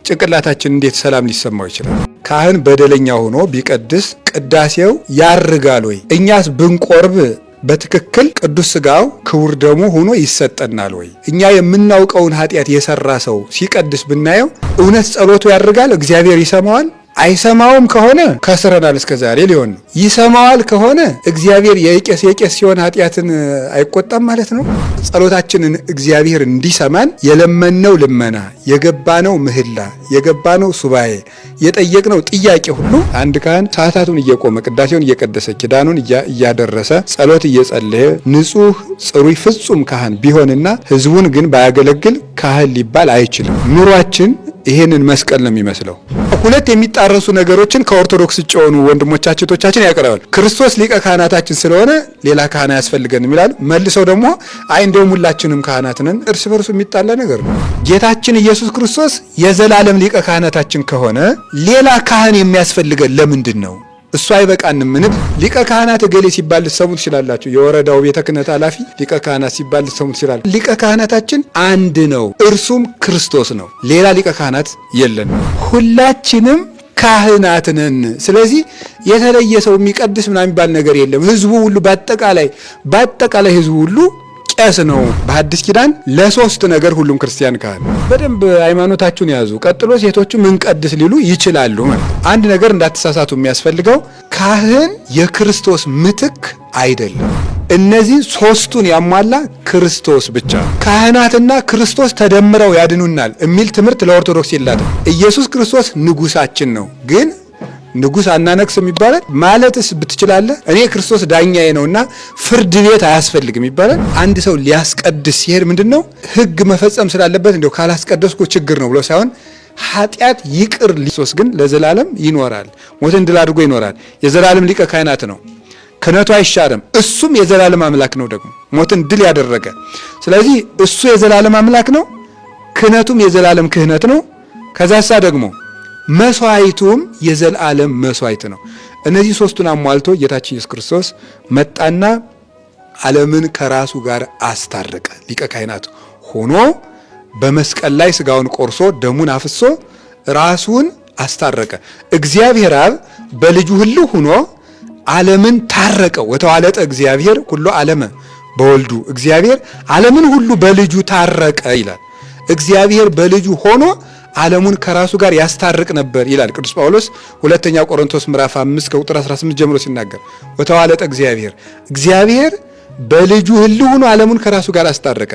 ጭንቅላታችን እንዴት ሰላም ሊሰማው ይችላል? ካህን በደለኛ ሆኖ ቢቀድስ ቅዳሴው ያርጋል ወይ? እኛስ ብንቆርብ በትክክል ቅዱስ ስጋው ክቡር ደሙ ሆኖ ይሰጠናል ወይ? እኛ የምናውቀውን ኃጢአት የሰራ ሰው ሲቀድስ ብናየው እውነት ጸሎቱ ያርጋል? እግዚአብሔር ይሰማዋል? አይሰማውም ከሆነ ከስረናል እስከ ዛሬ ሊሆን ነው። ይሰማዋል ከሆነ እግዚአብሔር የቄስ የቄስ ሲሆን ኃጢአትን አይቆጣም ማለት ነው። ጸሎታችንን እግዚአብሔር እንዲሰማን የለመነው ልመና፣ የገባነው ምህላ፣ የገባነው ሱባኤ፣ የጠየቅነው ጥያቄ ሁሉ አንድ ካህን ሰዓታቱን እየቆመ ቅዳሴውን እየቀደሰ ኪዳኑን እያደረሰ ጸሎት እየጸለየ ንጹሕ ጽሩይ ፍጹም ካህን ቢሆንና ሕዝቡን ግን ባያገለግል ካህን ሊባል አይችልም። ኑሯችን ይሄንን መስቀል ነው የሚመስለው። ሁለት የሚጣረሱ ነገሮችን ከኦርቶዶክስ ውጭ የሆኑ ወንድሞቻችን እህቶቻችን ያቀርባሉ። ክርስቶስ ሊቀ ካህናታችን ስለሆነ ሌላ ካህን አያስፈልገንም ይላሉ። መልሰው ደግሞ አይ እንደውም ሁላችንም ካህናት ነን። እርስ በርሱ የሚጣላ ነገር ነው። ጌታችን ኢየሱስ ክርስቶስ የዘላለም ሊቀ ካህናታችን ከሆነ ሌላ ካህን የሚያስፈልገን ለምንድን ነው? እሱ አይበቃንም? ምን ሊቀ ካህናት እገሌ ሲባል ልትሰሙ ትችላላችሁ። የወረዳው ቤተ ክህነት ኃላፊ ሊቀ ካህናት ሲባል ልትሰሙ ትችላላችሁ። ሊቀ ካህናታችን አንድ ነው፣ እርሱም ክርስቶስ ነው። ሌላ ሊቀ ካህናት የለንም። ሁላችንም ካህናት ነን። ስለዚህ የተለየ ሰው የሚቀድስ ምናምን የሚባል ነገር የለም። ህዝቡ ሁሉ በአጠቃላይ በአጠቃላይ ህዝቡ ሁሉ ቄስ ነው። በሐዲስ ኪዳን ለሶስት ነገር ሁሉም ክርስቲያን ካህን። በደንብ ሃይማኖታችሁን ያዙ። ቀጥሎ ሴቶቹ ምንቀድስ ሊሉ ይችላሉ ማለት። አንድ ነገር እንዳትሳሳቱ የሚያስፈልገው ካህን የክርስቶስ ምትክ አይደለም። እነዚህ ሶስቱን ያሟላ ክርስቶስ ብቻ። ካህናትና ክርስቶስ ተደምረው ያድኑናል የሚል ትምህርት ለኦርቶዶክስ የላትም። ኢየሱስ ክርስቶስ ንጉሳችን ነው፣ ግን ንጉስ አናነክስም ይባላል ማለትስ ብትችላለህ። እኔ ክርስቶስ ዳኛዬ ነውና ፍርድ ቤት አያስፈልግም ይባላል። አንድ ሰው ሊያስቀድስ ሲሄድ ምንድን ነው ሕግ መፈጸም ስላለበት እንደው ካላስቀደስኩ ችግር ነው ብሎ ሳይሆን ኃጢአት ይቅር። ክርስቶስ ግን ለዘላለም ይኖራል፣ ሞትን ድል አድርጎ ይኖራል። የዘላለም ሊቀ ካህናት ነው። ክህነቱ አይሻርም። እሱም የዘላለም አምላክ ነው ደግሞ ሞትን ድል ያደረገ። ስለዚህ እሱ የዘላለም አምላክ ነው፣ ክህነቱም የዘላለም ክህነት ነው። ከዛሳ ደግሞ መስዋዕቱም የዘላለም መስዋዕት ነው። እነዚህ ሶስቱን አሟልቶ ጌታችን ኢየሱስ ክርስቶስ መጣና ዓለምን ከራሱ ጋር አስታረቀ። ሊቀ ካህናት ሆኖ በመስቀል ላይ ስጋውን ቆርሶ ደሙን አፍሶ ራሱን አስታረቀ። እግዚአብሔር አብ በልጁ ሕልው ሆኖ ዓለምን ታረቀው። ወተዋለጠ እግዚአብሔር ኩሎ ዓለመ በወልዱ፣ እግዚአብሔር ዓለምን ሁሉ በልጁ ታረቀ ይላል። እግዚአብሔር በልጁ ሆኖ ዓለሙን ከራሱ ጋር ያስታርቅ ነበር ይላል ቅዱስ ጳውሎስ ሁለተኛ ቆሮንቶስ ምዕራፍ 5 ከቁጥር 18 ጀምሮ ሲናገር፣ ወተዋለጠ እግዚአብሔር፣ እግዚአብሔር በልጁ ሕልው ሆኖ ዓለሙን ከራሱ ጋር አስታረቀ።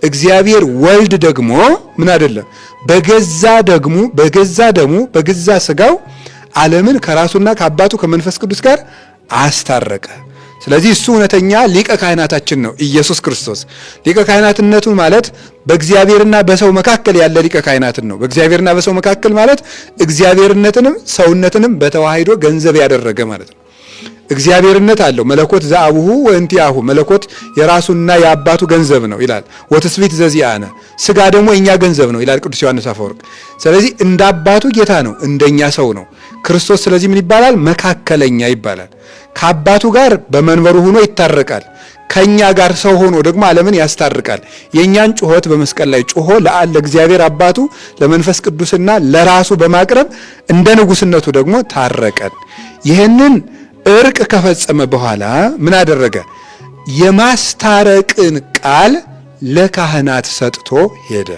እግዚአብሔር ወልድ ደግሞ ምን አይደለም፣ በገዛ ደግሞ በገዛ ደሙ በገዛ ስጋው ዓለምን ከራሱና ከአባቱ ከመንፈስ ቅዱስ ጋር አስታረቀ። ስለዚህ እሱ እውነተኛ ሊቀ ካህናታችን ነው፣ ኢየሱስ ክርስቶስ። ሊቀ ካህናትነቱ ማለት በእግዚአብሔርና በሰው መካከል ያለ ሊቀ ካህናትን ነው። በእግዚአብሔርና በሰው መካከል ማለት እግዚአብሔርነትንም ሰውነትንም በተዋሂዶ ገንዘብ ያደረገ ማለት ነው። እግዚአብሔርነት አለው። መለኮት ዘአቡሁ ወእንቲአሁ፣ መለኮት የራሱና የአባቱ ገንዘብ ነው ይላል። ወትስብእት ዘዚአነ፣ ስጋ ደግሞ የኛ ገንዘብ ነው ይላል ቅዱስ ዮሐንስ አፈወርቅ። ስለዚህ እንደ አባቱ ጌታ ነው፣ እንደኛ ሰው ነው ክርስቶስ። ስለዚህ ምን ይባላል? መካከለኛ ይባላል። ከአባቱ ጋር በመንበሩ ሆኖ ይታረቃል። ከኛ ጋር ሰው ሆኖ ደግሞ ዓለምን ያስታርቃል። የእኛን ጩኸት በመስቀል ላይ ጮሆ ለእግዚአብሔር አባቱ ለመንፈስ ቅዱስና ለራሱ በማቅረብ እንደ ንጉስነቱ ደግሞ ታረቀን። ይህንን እርቅ ከፈጸመ በኋላ ምን አደረገ? የማስታረቅን ቃል ለካህናት ሰጥቶ ሄደ።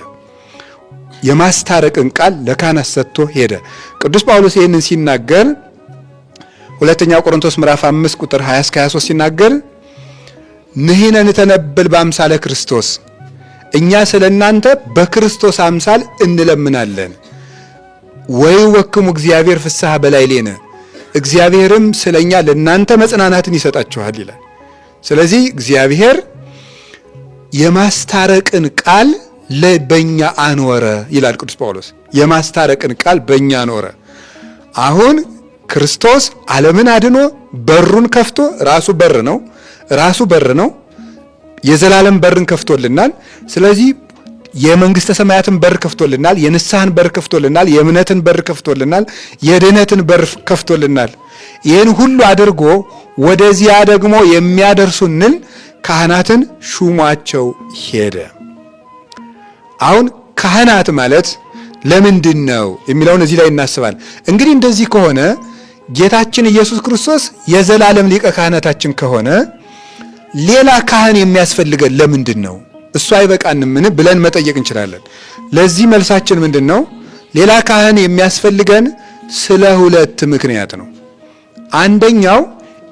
የማስታረቅን ቃል ለካህናት ሰጥቶ ሄደ። ቅዱስ ጳውሎስ ይህንን ሲናገር ሁለተኛ ቆሮንቶስ ምዕራፍ 5 ቁጥር 20 እስከ 23 ሲናገር፣ ንሕነ ንተነበል በአምሳለ ክርስቶስ፣ እኛ ስለ እናንተ በክርስቶስ አምሳል እንለምናለን። ወይ ወክሙ እግዚአብሔር ፍስሐ በላዕሌነ፣ እግዚአብሔርም ስለኛ ለእናንተ መጽናናትን ይሰጣችኋል ይላል። ስለዚህ እግዚአብሔር የማስታረቅን ቃል በእኛ አኖረ ይላል ቅዱስ ጳውሎስ። የማስታረቅን ቃል በእኛ አኖረ። አሁን ክርስቶስ ዓለምን አድኖ በሩን ከፍቶ ራሱ በር ነው፣ ራሱ በር ነው። የዘላለም በርን ከፍቶልናል። ስለዚህ የመንግስተ ሰማያትን በር ከፍቶልናል። የንስሐን በር ከፍቶልናል። የእምነትን በር ከፍቶልናል። የድህነትን በር ከፍቶልናል። ይህን ሁሉ አድርጎ ወደዚያ ደግሞ የሚያደርሱንን ካህናትን ሹሟቸው ሄደ። አሁን ካህናት ማለት ለምንድን ነው የሚለውን እዚህ ላይ እናስባለን። እንግዲህ እንደዚህ ከሆነ ጌታችን ኢየሱስ ክርስቶስ የዘላለም ሊቀ ካህናታችን ከሆነ ሌላ ካህን የሚያስፈልገን ለምንድን ነው? እሱ አይበቃንምን ብለን መጠየቅ እንችላለን። ለዚህ መልሳችን ምንድን ነው? ሌላ ካህን የሚያስፈልገን ስለ ሁለት ምክንያት ነው። አንደኛው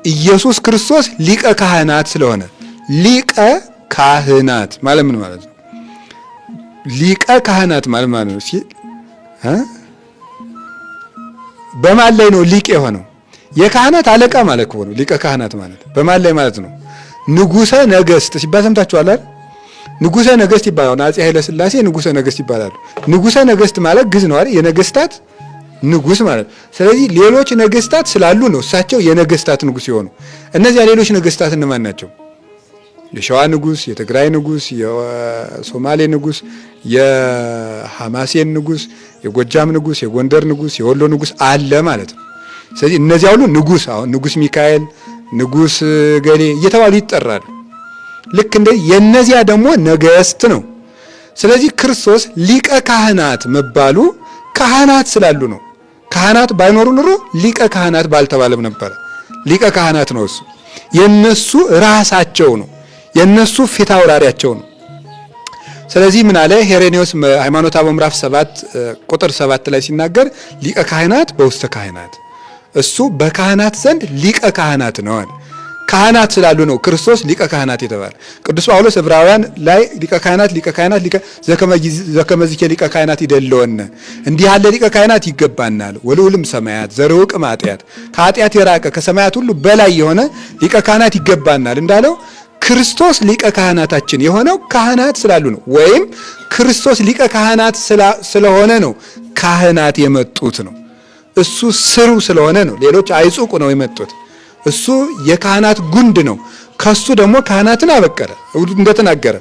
ኢየሱስ ክርስቶስ ሊቀ ካህናት ስለሆነ፣ ሊቀ ካህናት ማለት ምን ማለት ነው? ሊቀ ካህናት ማለት ማለት ነው ሲል በማን ላይ ነው ሊቅ የሆነው? የካህናት አለቃ ማለት ነው። ሊቀ ካህናት ማለት በማን ላይ ማለት ነው? ንጉሰ ነገስት ሲባል ሰምታችኋል አይደል? ንጉሰ ነገስት ይባላል። አፄ ኃይለ ሥላሴ ንጉሰ ነገስት ይባላሉ። ንጉሰ ነገስት ማለት ግዕዝ ነው አይደል? የነገስታት ንጉስ ማለት ነው። ስለዚህ ሌሎች ነገስታት ስላሉ ነው እሳቸው የነገስታት ንጉስ የሆኑ። እነዚያ ሌሎች ነገስታት እነማን ናቸው? የሸዋ ንጉስ፣ የትግራይ ንጉስ፣ የሶማሌ ንጉስ፣ የሐማሴን ንጉስ፣ የጎጃም ንጉስ፣ የጎንደር ንጉስ፣ የወሎ ንጉስ አለ ማለት ነው። ስለዚህ እነዚያ ሁሉ ንጉስ፣ አሁን ንጉስ ሚካኤል፣ ንጉስ ገሌ እየተባሉ ይጠራሉ። ልክ እንደ የነዚያ ደግሞ ነገስት ነው። ስለዚህ ክርስቶስ ሊቀ ካህናት መባሉ ካህናት ስላሉ ነው። ካህናት ባይኖሩ ኑሮ ሊቀ ካህናት ባልተባለም ነበረ። ሊቀ ካህናት ነው እሱ። የነሱ ራሳቸው ነው፣ የነሱ ፊት አውራሪያቸው ነው። ስለዚህ ምን አለ ሄሬኔዎስ ሃይማኖተ አበው ምዕራፍ 7 ቁጥር 7 ላይ ሲናገር ሊቀ ካህናት በውስተ ካህናት፣ እሱ በካህናት ዘንድ ሊቀ ካህናት ነው አለ። ካህናት ስላሉ ነው ክርስቶስ ሊቀ ካህናት የተባለ። ቅዱስ ጳውሎስ ዕብራውያን ላይ ሊቀ ካህናት ሊቀ ካህናት ሊቀ ዘከመዝኬ ሊቀ ካህናት ይደለወነ፣ እንዲህ ያለ ሊቀ ካህናት ይገባናል። ወልዑልም ሰማያት ዘርውቅ ኃጢአት፣ ከኃጢአት የራቀ ከሰማያት ሁሉ በላይ የሆነ ሊቀ ካህናት ይገባናል እንዳለው ክርስቶስ ሊቀ ካህናታችን የሆነው ካህናት ስላሉ ነው። ወይም ክርስቶስ ሊቀ ካህናት ስለሆነ ነው ካህናት የመጡት ነው። እሱ ስሩ ስለሆነ ነው። ሌሎች አይጹቁ ነው የመጡት። እሱ የካህናት ጉንድ ነው። ከሱ ደግሞ ካህናትን አበቀለ። እንደተናገረ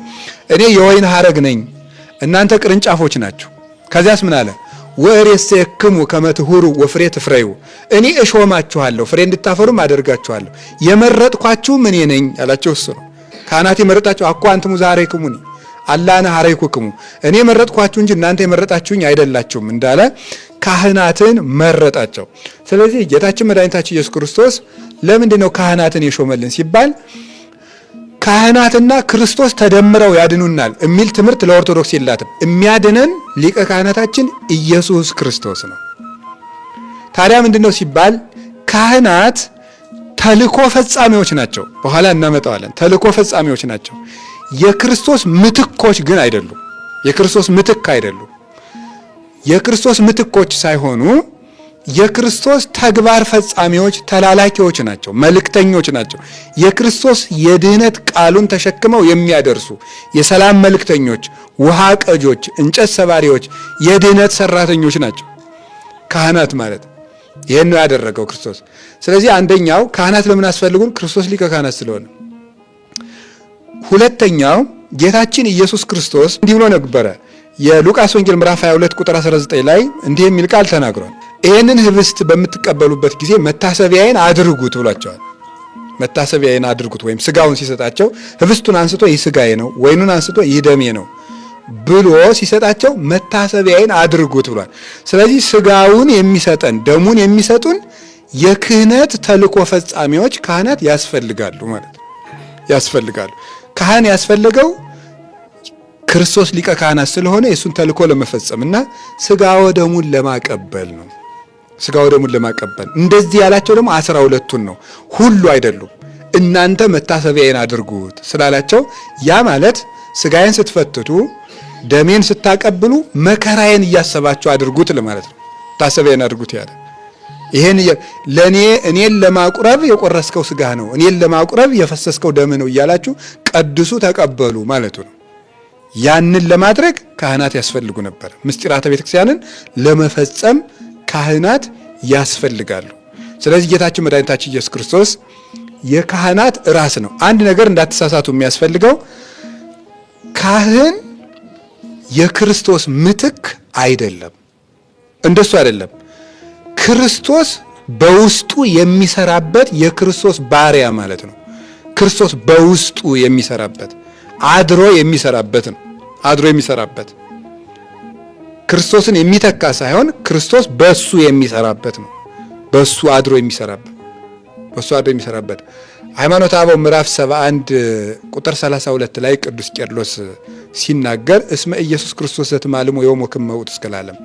እኔ የወይን ሐረግ ነኝ፣ እናንተ ቅርንጫፎች ናችሁ። ከዚያስ ምን አለ? ወእሬሰክሙ ከመ ትሁሩ ወፍሬ ትፍረዩ፣ እኔ እሾማችኋለሁ ፍሬ እንድታፈሩም አደርጋችኋለሁ። የመረጥኳችሁም እኔ ነኝ ያላቸው እሱ ነው። ካህናት የመረጣችሁ አኮ አንትሙ ዘሐረይኩሙኒ አላነ ሐረይኩክሙ፣ እኔ መረጥኳችሁ እንጂ እናንተ የመረጣችሁኝ አይደላችሁም እንዳለ ካህናትን መረጣቸው። ስለዚህ ጌታችን መድኃኒታችን ኢየሱስ ክርስቶስ ለምንድን ነው ካህናትን የሾመልን ሲባል ካህናትና ክርስቶስ ተደምረው ያድኑናል የሚል ትምህርት ለኦርቶዶክስ የላትም። የሚያድነን ሊቀ ካህናታችን ኢየሱስ ክርስቶስ ነው። ታዲያ ምንድን ነው ሲባል ካህናት ተልኮ ፈጻሚዎች ናቸው። በኋላ እናመጣዋለን። ተልኮ ፈጻሚዎች ናቸው። የክርስቶስ ምትኮች ግን አይደሉም። የክርስቶስ ምትክ አይደሉም። የክርስቶስ ምትኮች ሳይሆኑ የክርስቶስ ተግባር ፈጻሚዎች፣ ተላላኪዎች ናቸው፣ መልእክተኞች ናቸው። የክርስቶስ የድህነት ቃሉን ተሸክመው የሚያደርሱ የሰላም መልእክተኞች፣ ውሃ ቀጆች፣ እንጨት ሰባሪዎች፣ የድህነት ሰራተኞች ናቸው ካህናት ማለት። ይህን ነው ያደረገው ክርስቶስ። ስለዚህ አንደኛው ካህናት ለምን አስፈልጉን? ክርስቶስ ሊቀ ካህናት ስለሆነ። ሁለተኛው ጌታችን ኢየሱስ ክርስቶስ እንዲህ ብሎ ነበረ። የሉቃስ ወንጌል ምዕራፍ 22 ቁጥር 19 ላይ እንዲህ የሚል ቃል ተናግሯል። ይህንን ህብስት በምትቀበሉበት ጊዜ መታሰቢያዬን አድርጉት ብሏቸዋል። መታሰቢያዬን አድርጉት ወይም ስጋውን ሲሰጣቸው ህብስቱን አንስቶ ይህ ስጋዬ ነው፣ ወይኑን አንስቶ ይህ ደሜ ነው ብሎ ሲሰጣቸው መታሰቢያዬን አድርጉት ብሏል። ስለዚህ ስጋውን የሚሰጠን ደሙን የሚሰጡን የክህነት ተልእኮ ፈጻሚዎች ካህናት ያስፈልጋሉ ማለት ያስፈልጋሉ። ካህን ያስፈለገው ክርስቶስ ሊቀ ካህናት ስለሆነ የእሱን ተልእኮ ለመፈጸም እና ስጋ ወደሙን ለማቀበል ነው። ስጋ ወደሙን ለማቀበል እንደዚህ ያላቸው ደግሞ 12ቱን ነው፣ ሁሉ አይደሉም። እናንተ መታሰቢያዬን አድርጉት ስላላቸው ያ ማለት ስጋዬን ስትፈትቱ ደሜን ስታቀብሉ መከራዬን እያሰባችሁ አድርጉት ለማለት ነው። መታሰቢያዬን አድርጉት ያለ ይሄን ለኔ እኔን ለማቁረብ የቆረስከው ስጋ ነው፣ እኔን ለማቁረብ የፈሰስከው ደም ነው እያላችሁ ቀድሱ ተቀበሉ ማለቱ ነው። ያንን ለማድረግ ካህናት ያስፈልጉ ነበር። ምስጢራተ ቤተክርስቲያንን ለመፈጸም ካህናት ያስፈልጋሉ። ስለዚህ ጌታችን መድኃኒታችን ኢየሱስ ክርስቶስ የካህናት ራስ ነው። አንድ ነገር እንዳትሳሳቱ የሚያስፈልገው ካህን የክርስቶስ ምትክ አይደለም። እንደሱ አይደለም። ክርስቶስ በውስጡ የሚሰራበት የክርስቶስ ባሪያ ማለት ነው። ክርስቶስ በውስጡ የሚሰራበት አድሮ የሚሰራበት ነው። አድሮ የሚሰራበት ክርስቶስን የሚተካ ሳይሆን ክርስቶስ በሱ የሚሰራበት ነው። በሱ አድሮ የሚሰራበት በሱ አድሮ የሚሰራበት ሃይማኖተ አበው ምዕራፍ 71 ቁጥር 32 ላይ ቅዱስ ቄርሎስ ሲናገር እስመ ኢየሱስ ክርስቶስ ዘትማልሞ ዮም ወክመ ውእቱ እስከ ለዓለም፣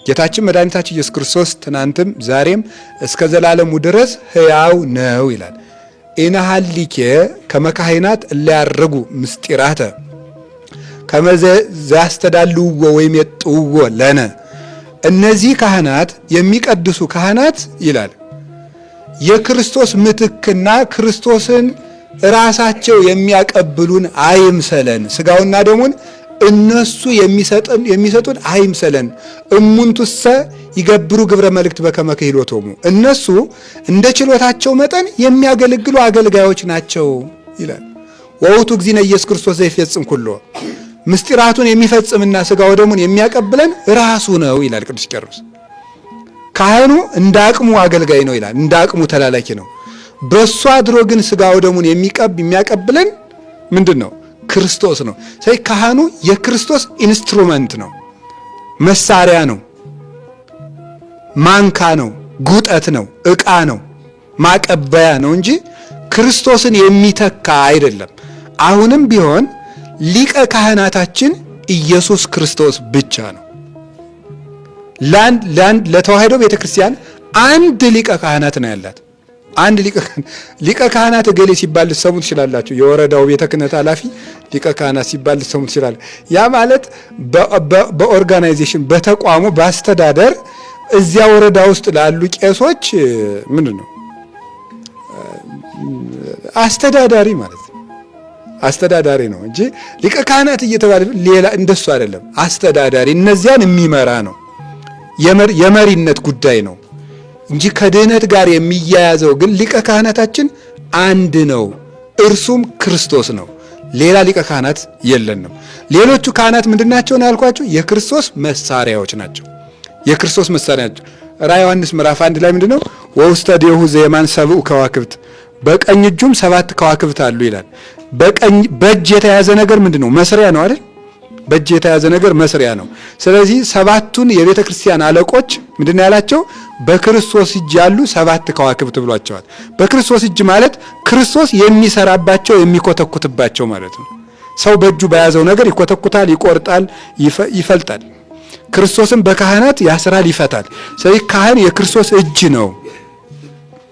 ጌታችን መድኃኒታችን ኢየሱስ ክርስቶስ ትናንትም ዛሬም እስከ ዘላለሙ ድረስ ሕያው ነው ይላል። ኢነሃሊኬ ከመ ካህናት እለ ያርጉ ምስጢራተ ከመ ዘያስተዳልውዎ ወይም የጥውዎ ለነ፣ እነዚህ ካህናት የሚቀድሱ ካህናት ይላል የክርስቶስ ምትክና ክርስቶስን ራሳቸው የሚያቀብሉን አይምሰለን። ስጋውና ደሙን እነሱ የሚሰጡን አይምሰለን። እሙንቱሰ ይገብሩ ግብረ መልእክት በከመ ክህሎቶሙ፣ እነሱ እንደ ችሎታቸው መጠን የሚያገለግሉ አገልጋዮች ናቸው ይላል። ወውቱ እግዚእነ ኢየሱስ ክርስቶስ ዘይፈጽም ኩሎ፣ ምስጢራቱን የሚፈጽምና ስጋው ደሙን የሚያቀብለን ራሱ ነው ይላል ቅዱስ ቄርሎስ። ካህኑ እንደ አቅሙ አገልጋይ ነው ይላል፣ እንደ አቅሙ ተላላኪ ነው። በሱ አድሮ ግን ስጋው ደሙን የሚያቀብለን ምንድን ነው? ክርስቶስ ነው። ስለዚህ ካህኑ የክርስቶስ instrument ነው፣ መሳሪያ ነው፣ ማንካ ነው፣ ጉጠት ነው፣ ዕቃ ነው፣ ማቀበያ ነው እንጂ ክርስቶስን የሚተካ አይደለም። አሁንም ቢሆን ሊቀ ካህናታችን ኢየሱስ ክርስቶስ ብቻ ነው። ለተዋሕዶ ቤተክርስቲያን አንድ ሊቀ ካህናት ነው ያላት። አንድ ሊቀ ካህናት እገሌ ሲባል ልትሰሙ ትችላላችሁ። የወረዳው ቤተ ክህነት ኃላፊ ሊቀ ካህናት ሲባል ልትሰሙ ትችላላችሁ። ያ ማለት በ organization በተቋሙ በአስተዳደር እዚያ ወረዳ ውስጥ ላሉ ቄሶች ምንድን ነው አስተዳዳሪ ማለት ነው። አስተዳዳሪ ነው እንጂ ሊቀ ካህናት እየተባለ ሌላ እንደሱ አይደለም። አስተዳዳሪ እነዚያን የሚመራ ነው። የመሪነት ጉዳይ ነው እንጂ ከድህነት ጋር የሚያያዘው ግን ሊቀ ካህናታችን አንድ ነው፣ እርሱም ክርስቶስ ነው። ሌላ ሊቀ ካህናት የለንም። ሌሎቹ ካህናት ምንድናቸው ነው ያልኳቸው? የክርስቶስ መሳሪያዎች ናቸው። የክርስቶስ መሳሪያ ናቸው። ራዕየ ዮሐንስ ምዕራፍ 1 ላይ ምንድነው? ወውስተ ዴሁ ዘየማን ሰብኡ ከዋክብት፣ በቀኝ እጁም 7 ከዋክብት አሉ ይላል። በቀኝ በእጅ የተያዘ ነገር ምንድነው? መስሪያ ነው አይደል? በእጅ የተያዘ ነገር መስሪያ ነው። ስለዚህ 7ቱን የቤተ ክርስቲያን አለቆች ምንድነው ያላቸው? በክርስቶስ እጅ ያሉ 7 ከዋክብት ብሏቸዋል። በክርስቶስ እጅ ማለት ክርስቶስ የሚሰራባቸው የሚኮተኩትባቸው ማለት ነው። ሰው በእጁ በያዘው ነገር ይኮተኩታል፣ ይቆርጣል፣ ይፈልጣል። ክርስቶስም በካህናት ያስራል፣ ይፈታል። ስለዚህ ካህን የክርስቶስ እጅ ነው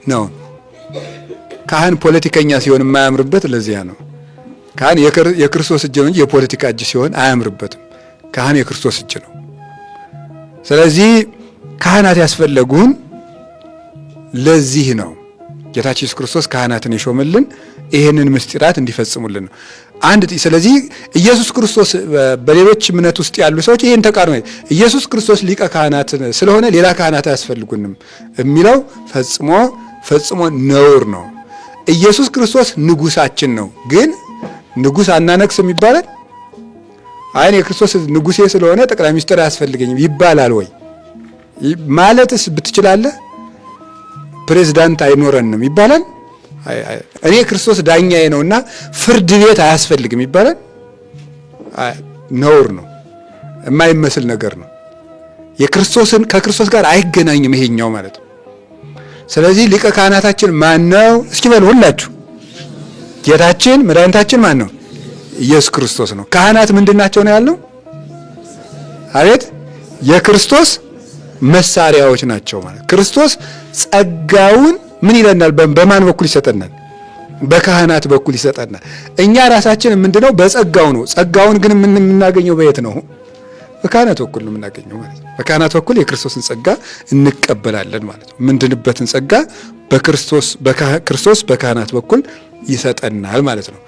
ነው። ካህን ፖለቲከኛ ሲሆን የማያምርበት ለዚያ ነው። ካህን የክርስቶስ እጅ ነው እንጂ የፖለቲካ እጅ ሲሆን አያምርበትም። ካህን የክርስቶስ እጅ ነው። ስለዚህ ካህናት ያስፈለጉን ለዚህ ነው። ጌታችን ኢየሱስ ክርስቶስ ካህናትን የሾመልን ይሄንን ምስጢራት እንዲፈጽሙልን ነው። ስለዚህ ኢየሱስ ክርስቶስ በሌሎች እምነት ውስጥ ያሉ ሰዎች ይሄን ተቃርኖ ኢየሱስ ክርስቶስ ሊቀ ካህናት ስለሆነ ሌላ ካህናት አያስፈልጉንም የሚለው ፈጽሞ ፈጽሞ ነውር ነው። ኢየሱስ ክርስቶስ ንጉሳችን ነው። ግን ንጉስ አናነግስም ይባላል? አይ እኔ የክርስቶስ ንጉሴ ስለሆነ ጠቅላይ ሚኒስትር አያስፈልገኝም ይባላል ወይ? ማለትስ ብትችላለህ? ፕሬዝዳንት አይኖረንም ይባላል? እኔ ክርስቶስ ዳኛዬ ነውና ፍርድ ቤት አያስፈልግም ይባላል? ነውር ነው፣ የማይመስል ነገር ነው። የክርስቶስን ከክርስቶስ ጋር አይገናኝም ይሄኛው ማለት ነው። ስለዚህ ሊቀ ካህናታችን ማን ነው? እስኪ በሉ ሁላችሁ። ጌታችን መድኃኒታችን ማን ነው? ኢየሱስ ክርስቶስ ነው። ካህናት ምንድናቸው ነው ያልነው? አቤት፣ የክርስቶስ መሳሪያዎች ናቸው ማለት። ክርስቶስ ጸጋውን ምን ይለናል? በማን በኩል ይሰጠናል? በካህናት በኩል ይሰጠናል። እኛ ራሳችን ምንድነው? በጸጋው ነው። ጸጋውን ግን የምናገኘው በየት ነው? በካህናት በኩል ነው የምናገኘው ማለት ነው። በካህናት በኩል የክርስቶስን ጸጋ እንቀበላለን ማለት ነው። ምንድንበትን ጸጋ በክርስቶስ በካህናት በኩል ይሰጠናል ማለት ነው።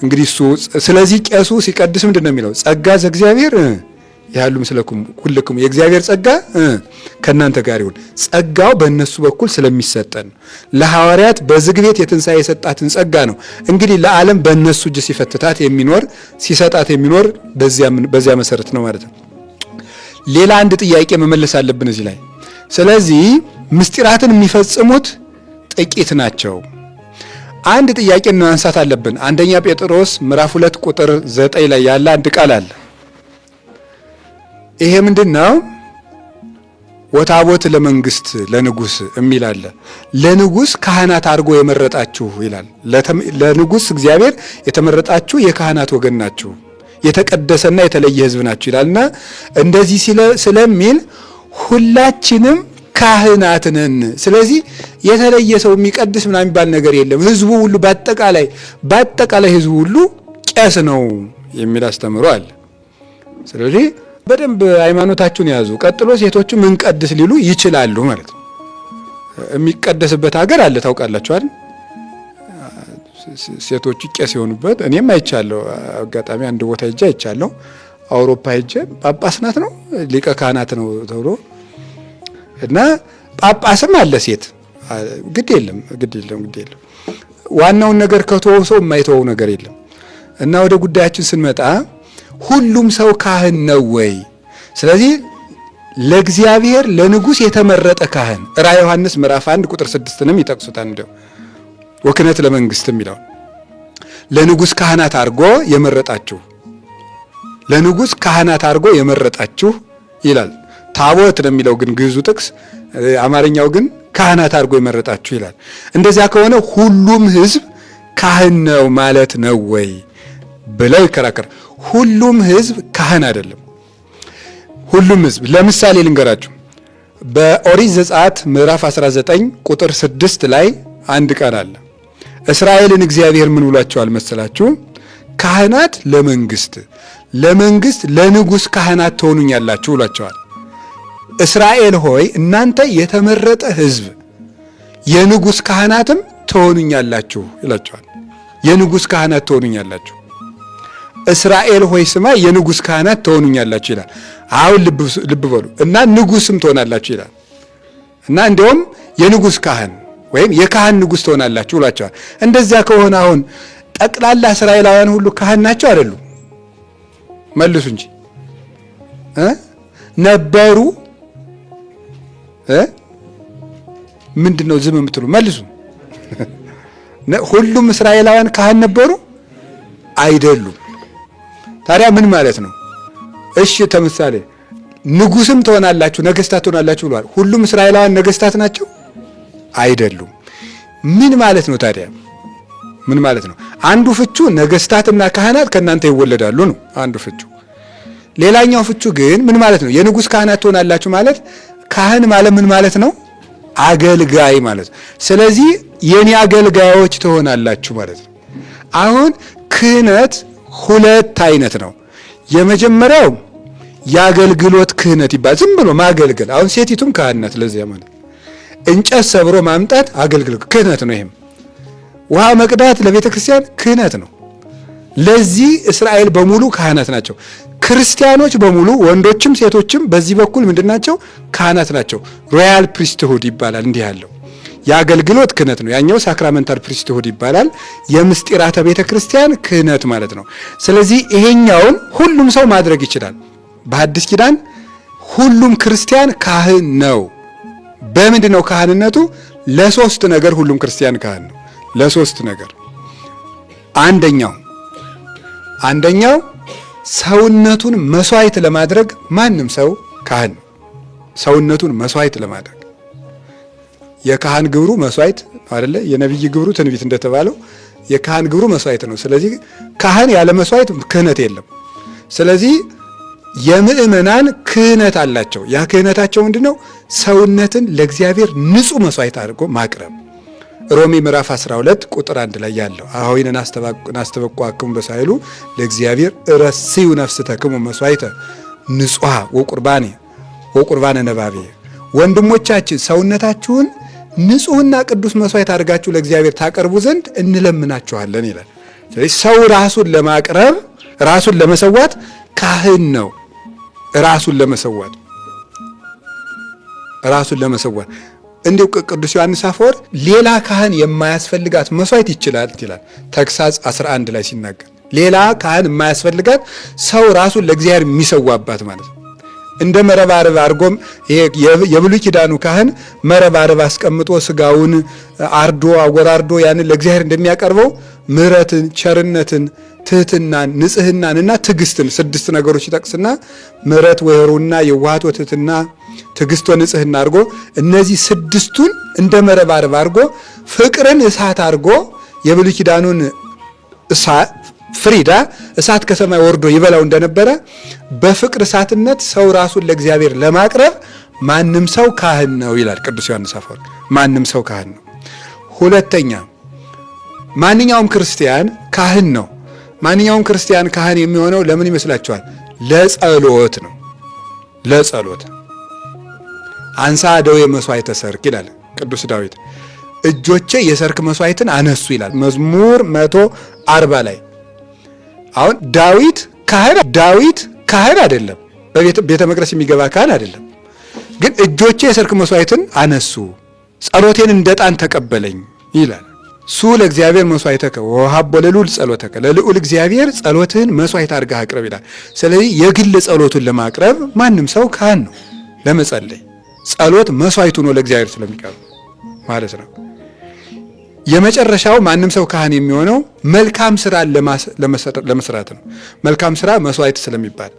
እንግዲህ እሱ ስለዚህ ቄሱ ሲቀድስ ምንድን ነው የሚለው? ጸጋ ዘእግዚአብሔር ያሉ ምስለኩም ኩልክሙ፣ የእግዚአብሔር ጸጋ ከእናንተ ጋር ይሁን። ጸጋው በእነሱ በኩል ስለሚሰጠን ለሐዋርያት በዝግ ቤት የትንሣኤ የሰጣትን ጸጋ ነው። እንግዲህ ለዓለም በእነሱ እጅ ሲፈትታት የሚኖር ሲሰጣት የሚኖር በዚያ መሰረት ነው ማለት ነው። ሌላ አንድ ጥያቄ መመለስ አለብን እዚህ ላይ። ስለዚህ ምስጢራትን የሚፈጽሙት ጥቂት ናቸው። አንድ ጥያቄ ማንሳት አለብን። አንደኛ ጴጥሮስ ምዕራፍ 2 ቁጥር 9 ላይ ያለ አንድ ቃል አለ። ይሄ ምንድን ነው? ወታቦት ለመንግስት ለንጉስ የሚል አለ። ለንጉስ ካህናት አድርጎ የመረጣችሁ ይላል። ለንጉስ እግዚአብሔር የተመረጣችሁ የካህናት ወገን ናችሁ፣ የተቀደሰና የተለየ ሕዝብ ናችሁ ይላልና እንደዚህ ስለሚል ሁላችንም ካህናት ነን። ስለዚህ የተለየ ሰው የሚቀድስ ምናምን የሚባል ነገር የለም። ህዝቡ ሁሉ በአጠቃላይ ህዝቡ ሁሉ ቄስ ነው የሚል አስተምሮ አለ። ስለዚህ በደንብ ሃይማኖታችሁን ያዙ። ቀጥሎ ሴቶቹ ምንቀድስ ሊሉ ይችላሉ ማለት ነው። የሚቀደስበት ሀገር አለ ታውቃላችሁ አይደል? ሴቶቹ ቄስ የሆኑበት እኔም አይቻለሁ። አጋጣሚ አንድ ቦታ ሄጄ አይቻለሁ። አውሮፓ ሄጄ ጳጳስ ናት ነው ሊቀ ካህናት ነው ተብሎ እና ጳጳስም አለ ሴት። ግድ የለም ግድ የለም ግድ የለም። ዋናውን ነገር ከተወው ሰው የማይተወው ነገር የለም። እና ወደ ጉዳያችን ስንመጣ ሁሉም ሰው ካህን ነው ወይ? ስለዚህ ለእግዚአብሔር ለንጉሥ የተመረጠ ካህን ራዕየ ዮሐንስ ምዕራፍ 1 ቁጥር 6ንም ይጠቅሱታል። እንደው ወክነት ለመንግስት የሚለው ለንጉሥ ካህናት አድርጎ የመረጣችሁ ለንጉሥ ካህናት አድርጎ የመረጣችሁ ይላል። ታቦት ነው የሚለው ግን ግዕዙ ጥቅስ፣ አማርኛው ግን ካህናት አድርጎ የመረጣችሁ ይላል። እንደዚያ ከሆነ ሁሉም ሕዝብ ካህን ነው ማለት ነው ወይ ብለው ይከራከር። ሁሉም ሕዝብ ካህን አይደለም። ሁሉም ሕዝብ ለምሳሌ ልንገራችሁ። በኦሪት ዘጸአት ምዕራፍ 19 ቁጥር 6 ላይ አንድ ቃል አለ። እስራኤልን እግዚአብሔር ምን ብሏቸዋል መሰላችሁ? ካህናት ለመንግስት ለመንግስት ለንጉስ ካህናት ትሆኑኛላችሁ ብሏቸዋል። እስራኤል ሆይ እናንተ የተመረጠ ሕዝብ የንጉስ ካህናትም ትሆኑኛላችሁ ይላቸዋል። የንጉስ ካህናት ትሆኑኛላችሁ። እስራኤል ሆይ ስማ፣ የንጉስ ካህናት ትሆኑኛላችሁ ይላል። አሁን ልብ በሉ እና ንጉስም ትሆናላችሁ ይላል እና እንዲያውም የንጉስ ካህን ወይም የካህን ንጉስ ትሆናላችሁ ብሏቸዋል። እንደዚያ ከሆነ አሁን ጠቅላላ እስራኤላውያን ሁሉ ካህን ናቸው አይደሉ? መልሱ እንጂ ነበሩ። ምንድን ነው ዝም የምትሉ? መልሱ። ሁሉም እስራኤላውያን ካህን ነበሩ አይደሉም? ታዲያ ምን ማለት ነው? እሺ ተምሳሌ ንጉስም ትሆናላችሁ ነገስታት ትሆናላችሁ ብለዋል። ሁሉም እስራኤላውያን ነገስታት ናቸው አይደሉም? ምን ማለት ነው ታዲያ? ምን ማለት ነው? አንዱ ፍቹ ነገስታትና ካህናት ከእናንተ ይወለዳሉ ነው አንዱ ፍቹ። ሌላኛው ፍቹ ግን ምን ማለት ነው? የንጉስ ካህናት ትሆናላችሁ ማለት ካህን ማለት ምን ማለት ነው? አገልጋይ ማለት ነው። ስለዚህ የኔ አገልጋዮች ትሆናላችሁ ማለት ነው። አሁን ክህነት ሁለት አይነት ነው። የመጀመሪያው የአገልግሎት ክህነት ይባላል። ዝም ብሎ ማገልገል። አሁን ሴቲቱም ካህን ናት። ለዚያ ማለት እንጨት ሰብሮ ማምጣት አገልግሎት ክህነት ነው። ይሄም ውሃ መቅዳት ለቤተ ክርስቲያን ክህነት ነው። ለዚህ እስራኤል በሙሉ ካህናት ናቸው። ክርስቲያኖች በሙሉ ወንዶችም ሴቶችም በዚህ በኩል ምንድን ናቸው? ካህናት ናቸው። royal priesthood ይባላል። እንዲህ ያለው የአገልግሎት ክህነት ነው። ያኛው sacramental priesthood ይባላል። የምስጢራተ ቤተ ክርስቲያን ክህነት ማለት ነው። ስለዚህ ይሄኛውን ሁሉም ሰው ማድረግ ይችላል። በሐዲስ ኪዳን ሁሉም ክርስቲያን ካህን ነው። በምንድን ነው ካህንነቱ? ለሶስት ነገር ሁሉም ክርስቲያን ካህን ነው። ለሶስት ነገር አንደኛው ሰውነቱን መስዋዕት ለማድረግ ማንም ሰው ካህን ነው። ሰውነቱን መስዋዕት ለማድረግ የካህን ግብሩ መስዋዕት አይደለ? የነቢይ ግብሩ ትንቢት እንደተባለው የካህን ግብሩ መስዋዕት ነው። ስለዚህ ካህን ያለ መስዋዕት ክህነት የለም። ስለዚህ የምእመናን ክህነት አላቸው። ያ ክህነታቸው ምንድነው? ሰውነትን ለእግዚአብሔር ንጹሕ መስዋዕት አድርጎ ማቅረብ። ሮሜ ምዕራፍ 12 ቁጥር 1 ላይ ያለው አኀዊነ ናስተበቍዐክሙ በሳይሉ ለእግዚአብሔር ረስዩ ነፍስተክሙ መስዋዕተ ንጹሐ ወቁርባኔ ወቁርባነ ነባቤ። ወንድሞቻችን ሰውነታችሁን ንጹሕና ቅዱስ መስዋዕት አድርጋችሁ ለእግዚአብሔር ታቀርቡ ዘንድ እንለምናችኋለን ይላል። ስለዚህ ሰው ራሱን ለማቅረብ ራሱን ለመሰዋት ካህን ነው። ራሱን ለመሰዋት ራሱን ለመሰዋት እንዲሁ ቅዱስ ዮሐንስ አፈወርቅ ሌላ ካህን የማያስፈልጋት መስዋዕት ይችላል ይላል ተግሳጽ 11 ላይ ሲናገር፣ ሌላ ካህን የማያስፈልጋት ሰው ራሱን ለእግዚአብሔር የሚሰዋባት ማለት ነው። እንደ መረባረብ አድርጎም የብሉይ ኪዳኑ ካህን መረባረብ አስቀምጦ ስጋውን አርዶ አወራርዶ ያንን ለእግዚአብሔር እንደሚያቀርበው ምሕረትን፣ ቸርነትን፣ ትህትናን፣ ንጽህናንና ትዕግስትን ስድስት ነገሮች ይጠቅስና ምሕረት ወይሩና የዋሃት ወትህትና ትዕግስት ወንጽህና አድርጎ እነዚህ ስድስቱን እንደ መረባረብ አድርጎ ፍቅርን እሳት አድርጎ የብሉይ ኪዳኑን ፍሪዳ እሳት ከሰማይ ወርዶ ይበላው እንደነበረ በፍቅር እሳትነት ሰው ራሱን ለእግዚአብሔር ለማቅረብ ማንም ሰው ካህን ነው ይላል ቅዱስ ዮሐንስ አፈወርቅ። ማንም ሰው ካህን ነው። ሁለተኛ ማንኛውም ክርስቲያን ካህን ነው። ማንኛውም ክርስቲያን ካህን የሚሆነው ለምን ይመስላችኋል? ለጸሎት ነው። ለጸሎት አንሳ ደዌ መሥዋዕተ ሰርክ ይላል ቅዱስ ዳዊት። እጆቼ የሰርክ መስዋዕትን አነሱ ይላል መዝሙር 140 ላይ። አሁን ዳዊት ካህን ዳዊት ካህን አይደለም፣ በቤተ መቅደስ የሚገባ ካህን አይደለም። ግን እጆቼ የሰርክ መስዋዕትን አነሱ፣ ጸሎቴን እንደ ዕጣን ተቀበለኝ ይላል። ሱ ለእግዚአብሔር መስዋዕተከ ወሀቦ ለልዑል ጸሎተከ፣ ለልዑል እግዚአብሔር ጸሎትህን መስዋዕት አድርገህ አቅርብ ይላል። ስለዚህ የግል ጸሎቱን ለማቅረብ ማንም ሰው ካህን ነው። ለመጸለይ ጸሎት መስዋዕቱ ነው ለእግዚአብሔር ስለሚቀርብ ማለት ነው። የመጨረሻው ማንም ሰው ካህን የሚሆነው መልካም ስራ ለመስራት ነው። መልካም ስራ መስዋዕት ስለሚባል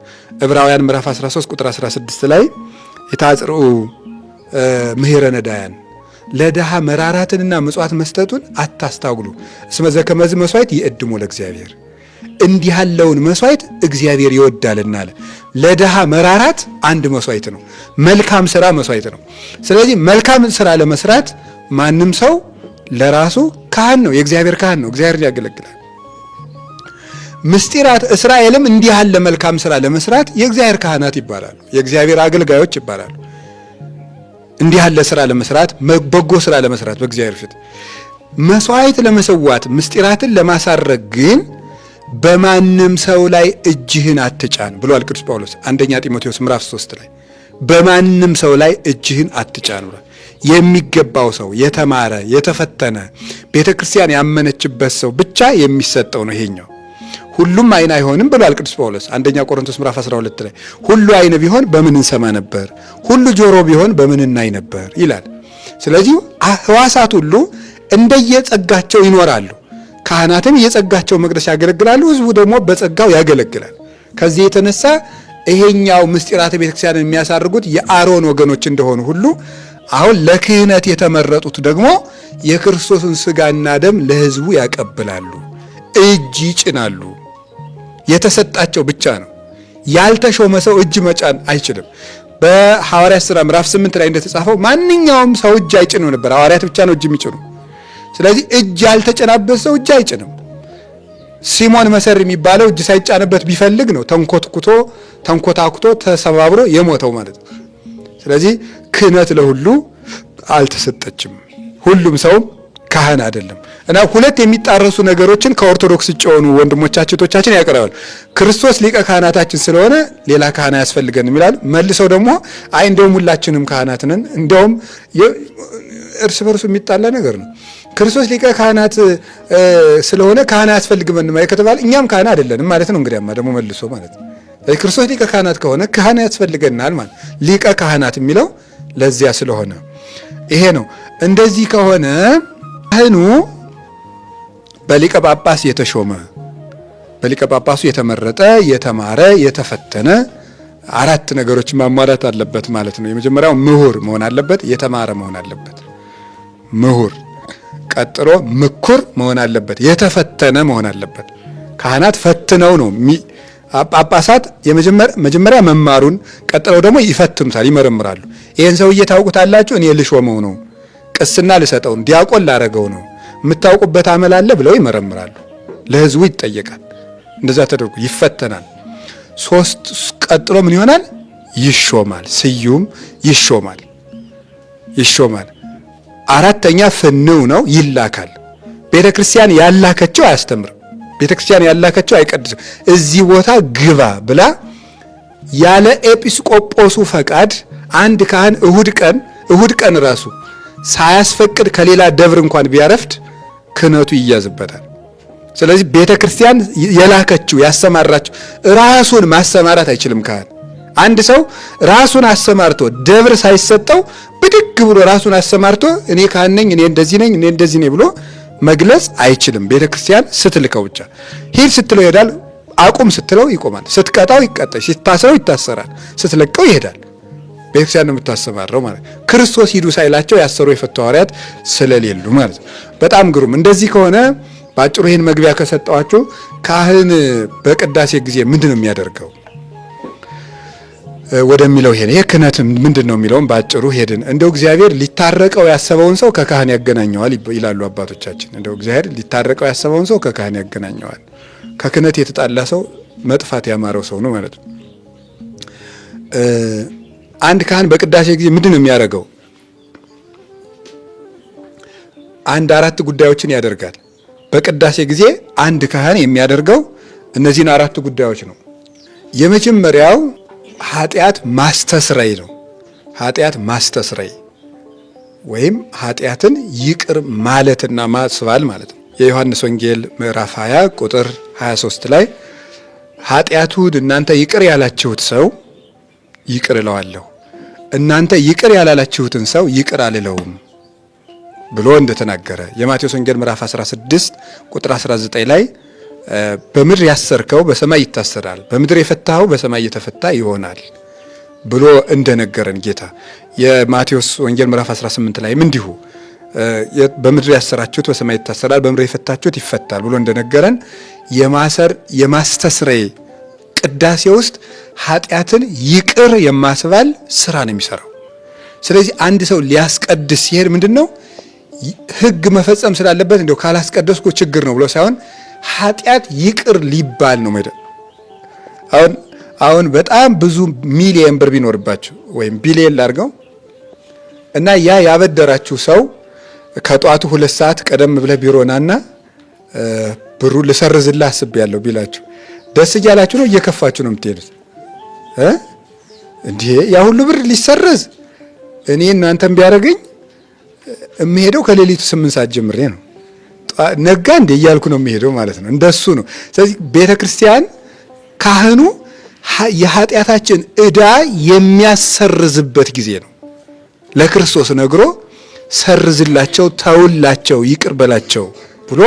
ዕብራውያን ምዕራፍ 13 ቁጥር 16 ላይ የታጽርኡ ምህረ ነዳያን ለድሃ መራራትንና ምጽዋት መስጠቱን አታስታጉሉ፣ እስመ ዘከመዝ መስዋዕት ይእድሞ ለእግዚአብሔር፣ እንዲህ ያለውን መስዋዕት እግዚአብሔር ይወዳልና አለ። ለድሃ መራራት አንድ መስዋዕት ነው። መልካም ስራ መስዋዕት ነው። ስለዚህ መልካም ስራ ለመስራት ማንም ሰው ለራሱ ካህን ነው፣ የእግዚአብሔር ካህን ነው፣ እግዚአብሔርን ያገለግላል። ምስጢራት እስራኤልም እንዲህ ያለ መልካም ስራ ለመስራት የእግዚአብሔር ካህናት ይባላሉ፣ የእግዚአብሔር አገልጋዮች ይባላሉ። እንዲህ ያለ ስራ ለመስራት፣ በጎ ስራ ለመስራት፣ በእግዚአብሔር ፊት መስዋዕት ለመሰዋት፣ ምስጢራትን ለማሳረግ ግን በማንም ሰው ላይ እጅህን አትጫን ብሏል ቅዱስ ጳውሎስ አንደኛ ጢሞቴዎስ ምዕራፍ 3 ላይ። በማንም ሰው ላይ እጅህን አትጫን ብሏል። የሚገባው ሰው፣ የተማረ፣ የተፈተነ፣ ቤተ ክርስቲያን ያመነችበት ሰው ብቻ የሚሰጠው ነው ይሄኛው። ሁሉም አይን አይሆንም ብሏል ቅዱስ ጳውሎስ አንደኛ ቆሮንቶስ ምዕራፍ 12 ላይ። ሁሉ አይን ቢሆን በምን እንሰማ ነበር? ሁሉ ጆሮ ቢሆን በምን እናይ ነበር ይላል። ስለዚህ ሕዋሳት ሁሉ እንደየጸጋቸው ይኖራሉ። ካህናትም እየጸጋቸው መቅደስ ያገለግላሉ፣ ህዝቡ ደግሞ በጸጋው ያገለግላል። ከዚህ የተነሳ ይሄኛው ምስጢራተ ቤተክርስቲያንን የሚያሳርጉት የአሮን ወገኖች እንደሆኑ ሁሉ አሁን ለክህነት የተመረጡት ደግሞ የክርስቶስን ስጋና ደም ለህዝቡ ያቀብላሉ፣ እጅ ይጭናሉ። የተሰጣቸው ብቻ ነው። ያልተሾመ ሰው እጅ መጫን አይችልም። በሐዋርያት ሥራ ምዕራፍ 8 ላይ እንደተጻፈው ማንኛውም ሰው እጅ አይጭንም ነበር። ሐዋርያት ብቻ ነው እጅ የሚጭኑ። ስለዚህ እጅ ያልተጨናበት ሰው እጅ አይጭንም። ሲሞን መሰር የሚባለው እጅ ሳይጫንበት ቢፈልግ ነው ተንኮትኩቶ ተንኮታኩቶ ተሰባብሮ የሞተው ማለት ነው። ስለዚህ ክህነት ለሁሉ አልተሰጠችም። ሁሉም ሰው ካህን አይደለም። እና ሁለት የሚጣረሱ ነገሮችን ከኦርቶዶክስ ውጭ የሆኑ ወንድሞቻችን እህቶቻችን ያቀርባሉ። ክርስቶስ ሊቀ ካህናታችን ስለሆነ ሌላ ካህን አያስፈልገንም ይላሉ። መልሰው ደግሞ አይ እንደውም ሁላችንም ካህናት ነን። እንደውም እርስ በርሱ የሚጣላ ነገር ነው። ክርስቶስ ሊቀ ካህናት ስለሆነ ካህን አያስፈልግም ከተባለ እኛም ካህን አይደለንም ማለት ነው። እንግዲያማ ደግሞ መልሶ ማለት ነው። ክርስቶስ ሊቀ ካህናት ከሆነ ካህን ያስፈልገናል ማለት፣ ሊቀ ካህናት የሚለው ለዚያ ስለሆነ ይሄ ነው። እንደዚህ ከሆነ ካህኑ በሊቀ ጳጳስ የተሾመ፣ በሊቀ ጳጳሱ የተመረጠ፣ የተማረ፣ የተፈተነ፣ አራት ነገሮች ማሟላት አለበት ማለት ነው። የመጀመሪያው ምሁር መሆን አለበት፣ የተማረ መሆን አለበት። ምሁር ቀጥሎ ምኩር መሆን አለበት፣ የተፈተነ መሆን አለበት። ካህናት ፈትነው ነው። ጳጳሳት የመጀመሪያ መማሩን፣ ቀጥለው ደግሞ ይፈትኑታል፣ ይመረምራሉ። ይህን ሰውዬ ታውቁታላችሁ፣ እኔ ልሾመው ነው፣ ቅስና ልሰጠው ነው፣ ዲያቆን ላረገው ነው፣ የምታውቁበት አመል አለ ብለው ይመረምራሉ። ለህዝቡ ይጠየቃል። እንደዛ ተደርጎ ይፈተናል። ሶስት ቀጥሎ ምን ይሆናል? ይሾማል። ስዩም ይሾማል ይሾማል። አራተኛ ፍንው ነው፣ ይላካል። ቤተ ክርስቲያን ያላከችው አያስተምርም። ቤተ ክርስቲያን ያላከችው አይቀድስም። እዚህ ቦታ ግባ ብላ ያለ ኤጲስቆጶሱ ፈቃድ አንድ ካህን እሁድ ቀን፣ እሁድ ቀን ራሱ ሳያስፈቅድ ከሌላ ደብር እንኳን ቢያረፍድ ክህነቱ ይያዝበታል። ስለዚህ ቤተ ክርስቲያን የላከችው፣ ያሰማራችው፣ ራሱን ማሰማራት አይችልም ካህን። አንድ ሰው ራሱን አሰማርቶ ደብር ሳይሰጠው ብድግ ብሎ ራሱን አሰማርቶ እኔ ካህን ነኝ፣ እኔ እንደዚህ ነኝ፣ እኔ እንደዚህ ነኝ ብሎ መግለጽ አይችልም። ቤተ ክርስቲያን ስትልከው ብቻ ሂድ ስትለው ይሄዳል። አቁም ስትለው ይቆማል። ስትቀጣው ይቀጣል። ሲታስረው ይታሰራል። ስትለቀው ይሄዳል። ቤተክርስቲያን ነው የምታሰማረው ማለት ክርስቶስ ሂዱ ሳይላቸው ያሰሩ የፈቱ ሐዋርያት ስለሌሉ ማለት ነው። በጣም ግሩም። እንደዚህ ከሆነ በአጭሩ ይህን መግቢያ ከሰጠዋችሁ ካህን በቅዳሴ ጊዜ ምንድን ነው የሚያደርገው ወደሚለው ሄድን። ይህ ክህነት ምንድን ነው የሚለውን በአጭሩ ሄድን። እንደው እግዚአብሔር ሊታረቀው ያሰበውን ሰው ከካህን ያገናኘዋል ይላሉ አባቶቻችን። እንደው እግዚአብሔር ሊታረቀው ያሰበውን ሰው ከካህን ያገናኘዋል። ከክህነት የተጣላ ሰው መጥፋት ያማረው ሰው ነው ማለት ነው። አንድ ካህን በቅዳሴ ጊዜ ምንድን ነው የሚያደርገው? አንድ አራት ጉዳዮችን ያደርጋል። በቅዳሴ ጊዜ አንድ ካህን የሚያደርገው እነዚህን አራት ጉዳዮች ነው። የመጀመሪያው ኃጢአት ማስተስረይ ነው። ኃጢአት ማስተስረይ ወይም ኃጢአትን ይቅር ማለትና ማስባል ማለት ነው። የዮሐንስ ወንጌል ምዕራፍ 20 ቁጥር 23 ላይ ኃጢአቱን እናንተ ይቅር ያላችሁት ሰው ይቅር እለዋለሁ፣ እናንተ ይቅር ያላላችሁትን ሰው ይቅር አልለውም ብሎ እንደተናገረ የማቴዎስ ወንጌል ምዕራፍ 16 ቁጥር 19 ላይ በምድር ያሰርከው በሰማይ ይታሰራል፣ በምድር የፈታኸው በሰማይ የተፈታ ይሆናል ብሎ እንደነገረን ጌታ የማቴዎስ ወንጌል ምዕራፍ 18 ላይም እንዲሁ በምድር ያሰራችሁት በሰማይ ይታሰራል፣ በምድር የፈታችሁት ይፈታል ብሎ እንደነገረን የማሰር የማስተስረይ ቅዳሴ ውስጥ ኃጢአትን ይቅር የማስባል ስራ ነው የሚሰራው። ስለዚህ አንድ ሰው ሊያስቀድስ ሲሄድ ምንድን ነው ሕግ መፈጸም ስላለበት እንደው ካላስቀደስኩ ችግር ነው ብሎ ሳይሆን ኃጢአት ይቅር ሊባል ነው። መደ አሁን አሁን በጣም ብዙ ሚሊየን ብር ቢኖርባችሁ ወይም ቢሊየን ላድርገው እና ያ ያበደራችሁ ሰው ከጧቱ 2 ሰዓት ቀደም ብለህ ቢሮ ናና ብሩ ልሰርዝልህ አስቤያለሁ ቢላችሁ ደስ እያላችሁ ነው እየከፋችሁ ነው የምትሄዱት? እንዲህ ያ ሁሉ ብር ሊሰረዝ እኔ እናንተም ቢያደርገኝ የምሄደው ከሌሊቱ 8 ሰዓት ጀምሬ ነው። ነጋ እንዴ እያልኩ ነው የሚሄደው ማለት ነው። እንደሱ ነው። ስለዚህ ቤተ ክርስቲያን ካህኑ የኃጢአታችን ዕዳ የሚያሰርዝበት ጊዜ ነው። ለክርስቶስ ነግሮ ሰርዝላቸው፣ ተውላቸው፣ ይቅር በላቸው ብሎ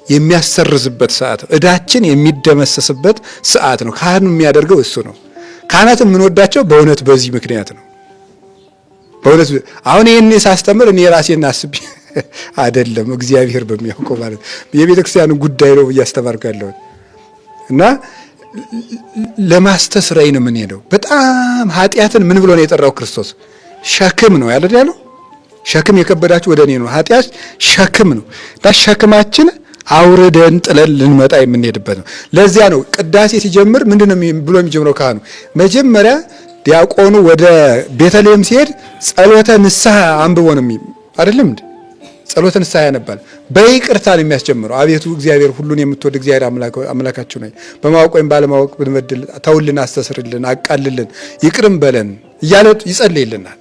የሚያሰርዝበት ሰዓት ነው። ዕዳችን የሚደመሰስበት ሰዓት ነው። ካህኑ የሚያደርገው እሱ ነው። ካህናትን የምንወዳቸው በእውነት በዚህ ምክንያት ነው። በእውነት አሁን ይህን ሳስተምር እኔ ራሴን አስቤ አይደለም፣ እግዚአብሔር በሚያውቀው ማለት የቤተ ክርስቲያኑ ጉዳይ ነው እያስተማርኩ ያለሁት እና ለማስተስረይ ነው የምንሄደው። በጣም ኃጢአትን ምን ብሎ ነው የጠራው ክርስቶስ? ሸክም ነው ያለ ያለው ሸክም የከበዳችሁ ወደ እኔ ነው። ኃጢአት ሸክም ነው እና ሸክማችን አውርደን ጥለን ልንመጣ የምንሄድበት ነው። ለዚያ ነው ቅዳሴ ሲጀምር ምንድን ነው ብሎ የሚጀምረው ካህኑ? መጀመሪያ ዲያቆኑ ወደ ቤተልሔም ሲሄድ ጸሎተ ንስሐ አንብቦ ነው አይደለም እንዴ? ጸሎተ ንስሐ ያነባል። በይቅርታ ነው የሚያስጀምረው። አቤቱ እግዚአብሔር ሁሉን የምትወድ እግዚአብሔር አምላካችሁ ነኝ፣ በማወቅ ወይም ባለማወቅ ብንበድል ተውልን፣ አስተስርልን፣ አቃልልን፣ ይቅርም በለን እያለ ይጸልይልናል።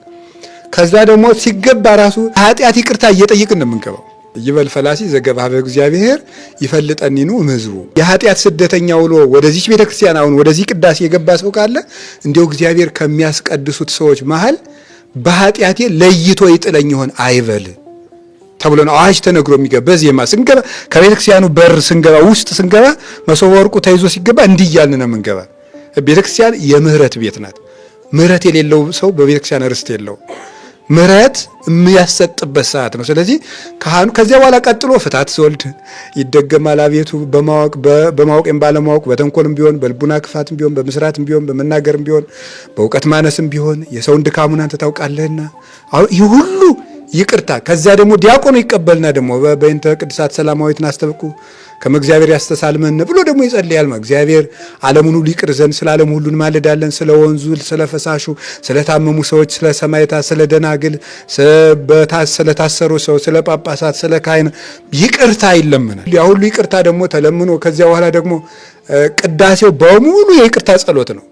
ከዛ ደግሞ ሲገባ ራሱ ኃጢአት ይቅርታ እየጠየቅን ነው የምንገባው። ይበል ፈላሲ ዘገባ በእግዚአብሔር ይፈልጠኒኑ እምሕዝቡ። የኃጢአት ስደተኛ ውሎ ወደዚች ቤተክርስቲያን አሁን ወደዚህ ቅዳሴ የገባ ሰው ካለ እንዲያው እግዚአብሔር ከሚያስቀድሱት ሰዎች መሃል በኃጢአቴ ለይቶ ይጥለኝ ይሆን አይበል ተብሎ ነው አዋጅ ተነግሮ የሚገባ። በዜማ ስንገባ ከቤተክርስቲያኑ በር ስንገባ ውስጥ ስንገባ መሶበ ወርቁ ተይዞ ሲገባ እንዲህ እያልን ነው የምንገባ። ቤተክርስቲያን የምህረት ቤት ናት። ምህረት የሌለው ሰው በቤተክርስቲያን ርስት የለው። ምህረት የሚያሰጥበት ሰዓት ነው። ስለዚህ ካህኑ ከዚያ በኋላ ቀጥሎ ፍታት ዘወልድ ይደገማል። አቤቱ በማወቅ በማወቅም ባለማወቅ በተንኮልም ቢሆን በልቡና ክፋትም ቢሆን በመስራትም ቢሆን በመናገርም ቢሆን በእውቀት ማነስም ቢሆን የሰውን ድካሙን አንተ ታውቃለህና ይህ ሁሉ ይቅርታ። ከዚያ ደግሞ ዲያቆኑ ይቀበልና ደግሞ በእንተ ቅድሳት ሰላማዊት ናስተብቁ ከመ እግዚአብሔር ያስተሳልመን ብሎ ደግሞ ይጸልያል። እግዚአብሔር ዓለሙን ሁሉ ይቅር ዘንድ ስለ ዓለሙ ሁሉ እንማልዳለን። ስለ ወንዙ፣ ስለ ፈሳሹ፣ ስለ ታመሙ ሰዎች፣ ስለ ሰማዕታት፣ ስለ ደናግል፣ ስለታሰሩ ሰው፣ ስለ ጳጳሳት፣ ስለ ካህን ይቅርታ ይለመናል። ያ ሁሉ ይቅርታ ደግሞ ተለምኖ ከዚያ በኋላ ደግሞ ቅዳሴው በሙሉ የይቅርታ ጸሎት ነው።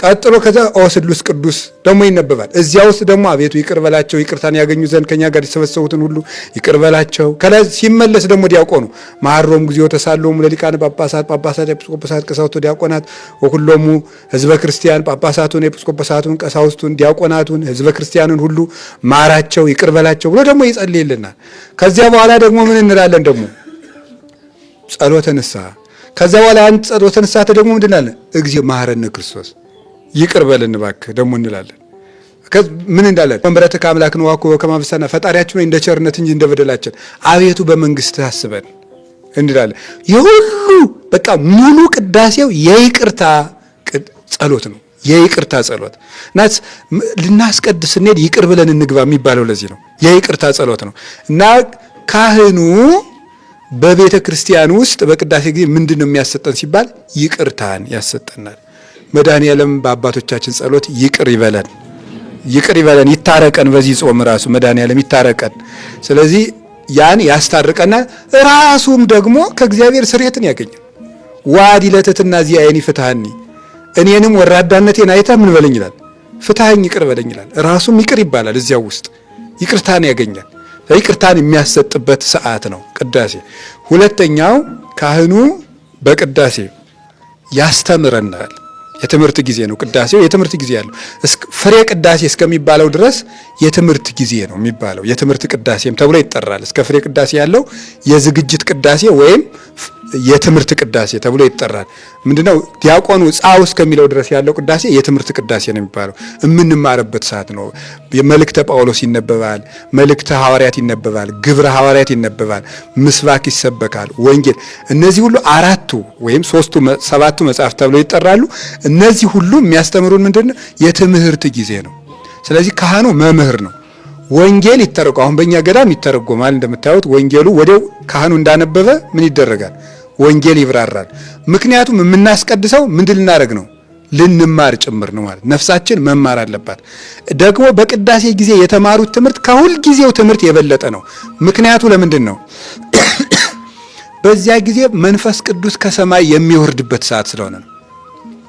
ቀጥሎ ከዛ ኦ ስሉስ ቅዱስ ደግሞ ይነበባል። እዚያ ውስጥ ደግሞ አቤቱ ይቅር በላቸው ይቅርታን ያገኙ ዘንድ ከኛ ጋር የተሰበሰቡትን ሁሉ ይቅር በላቸው። ከላይ ሲመለስ ደግሞ ዲያቆኑ መሐሮሙ ጊዜው ተሳሎሙ ለሊቃነ ጳጳሳት ጳጳሳት፣ ኤጲስቆጶሳት፣ ቀሳውስቱ፣ ዲያቆናት ወኩሎሙ ህዝበ ክርስቲያን ጳጳሳቱን፣ ኤጲስቆጶሳቱን፣ ቀሳውስቱን፣ ዲያቆናቱን ህዝበ ክርስቲያንን ሁሉ ማራቸው ይቅር በላቸው ብሎ ደግሞ ይጸልይልናል። ከዚያ በኋላ ደግሞ ምን እንላለን? ደግሞ ጸሎተ ንስሐ። ከዚያ በኋላ ያን ጸሎተ ንስሐ ደግሞ ምንድን እንላለን? እግዚኦ መሐረነ ክርስቶስ ይቅር በለን እባክህ ደግሞ እንላለን። ምን እንዳለን? መንበረትከ አምላክነ ዋኮ በከመ አበሳነ ፈጣሪያችን እንደ ቸርነት እንጂ እንደ በደላችን አቤቱ በመንግስትህ አስበን እንላለን። የሁሉ በቃ ሙሉ ቅዳሴው የይቅርታ ጸሎት ነው። የይቅርታ ጸሎት እና ልናስቀድስ ስንሄድ ይቅር ብለን እንግባ የሚባለው ለዚህ ነው። የይቅርታ ጸሎት ነው እና ካህኑ በቤተ ክርስቲያን ውስጥ በቅዳሴ ጊዜ ምንድን ነው የሚያሰጠን ሲባል ይቅርታን ያሰጠናል። መድኃኔዓለም በአባቶቻችን ጸሎት ይቅር ይበለን፣ ይቅር ይበለን፣ ይታረቀን። በዚህ ጾም ራሱ መድኃኔዓለም ይታረቀን። ስለዚህ ያን ያስታርቀናል። ራሱም ደግሞ ከእግዚአብሔር ስርየትን ያገኛል። ዋዲ ለትሕትና ዚአየኒ ፍትሐኒ፣ እኔንም ወራዳነቴን አይተህ ምን በለኝ ይላል፣ ፍትሐኝ ይቅር በለኝ ይላል። ራሱም ይቅር ይባላል። እዚያው ውስጥ ይቅርታን ያገኛል። ይቅርታን የሚያሰጥበት ሰዓት ነው ቅዳሴ። ሁለተኛው ካህኑ በቅዳሴ ያስተምረናል። የትምህርት ጊዜ ነው ቅዳሴው። የትምህርት ጊዜ ያለው ፍሬ ቅዳሴ እስከሚባለው ድረስ የትምህርት ጊዜ ነው የሚባለው። የትምህርት ቅዳሴም ተብሎ ይጠራል። እስከ ፍሬ ቅዳሴ ያለው የዝግጅት ቅዳሴ ወይም የትምህርት ቅዳሴ ተብሎ ይጠራል። ምንድነው? ዲያቆኑ ጻው እስከሚለው ድረስ ያለው ቅዳሴ የትምህርት ቅዳሴ ነው የሚባለው። የምንማርበት ሰዓት ነው። መልእክተ ጳውሎስ ይነበባል፣ መልእክተ ሐዋርያት ይነበባል፣ ግብረ ሐዋርያት ይነበባል፣ ምስባክ ይሰበካል፣ ወንጌል። እነዚህ ሁሉ አራቱ ወይም ሶስቱ ሰባቱ መጽሐፍ ተብለው ይጠራሉ። እነዚህ ሁሉ የሚያስተምሩን ምንድነው? የትምህርት ጊዜ ነው። ስለዚህ ካህኑ መምህር ነው። ወንጌል ይተረጎ አሁን በእኛ ገዳም ይተረጎማል። እንደምታዩት ወንጌሉ ወዲያው ካህኑ እንዳነበበ ምን ይደረጋል? ወንጌል ይብራራል። ምክንያቱም የምናስቀድሰው ምንድን ልናደርግ ነው? ልንማር ጭምር ነው ማለት ነፍሳችን መማር አለባት። ደግሞ በቅዳሴ ጊዜ የተማሩት ትምህርት ከሁል ጊዜው ትምህርት የበለጠ ነው። ምክንያቱ ለምንድን ነው? በዚያ ጊዜ መንፈስ ቅዱስ ከሰማይ የሚወርድበት ሰዓት ስለሆነ ነው።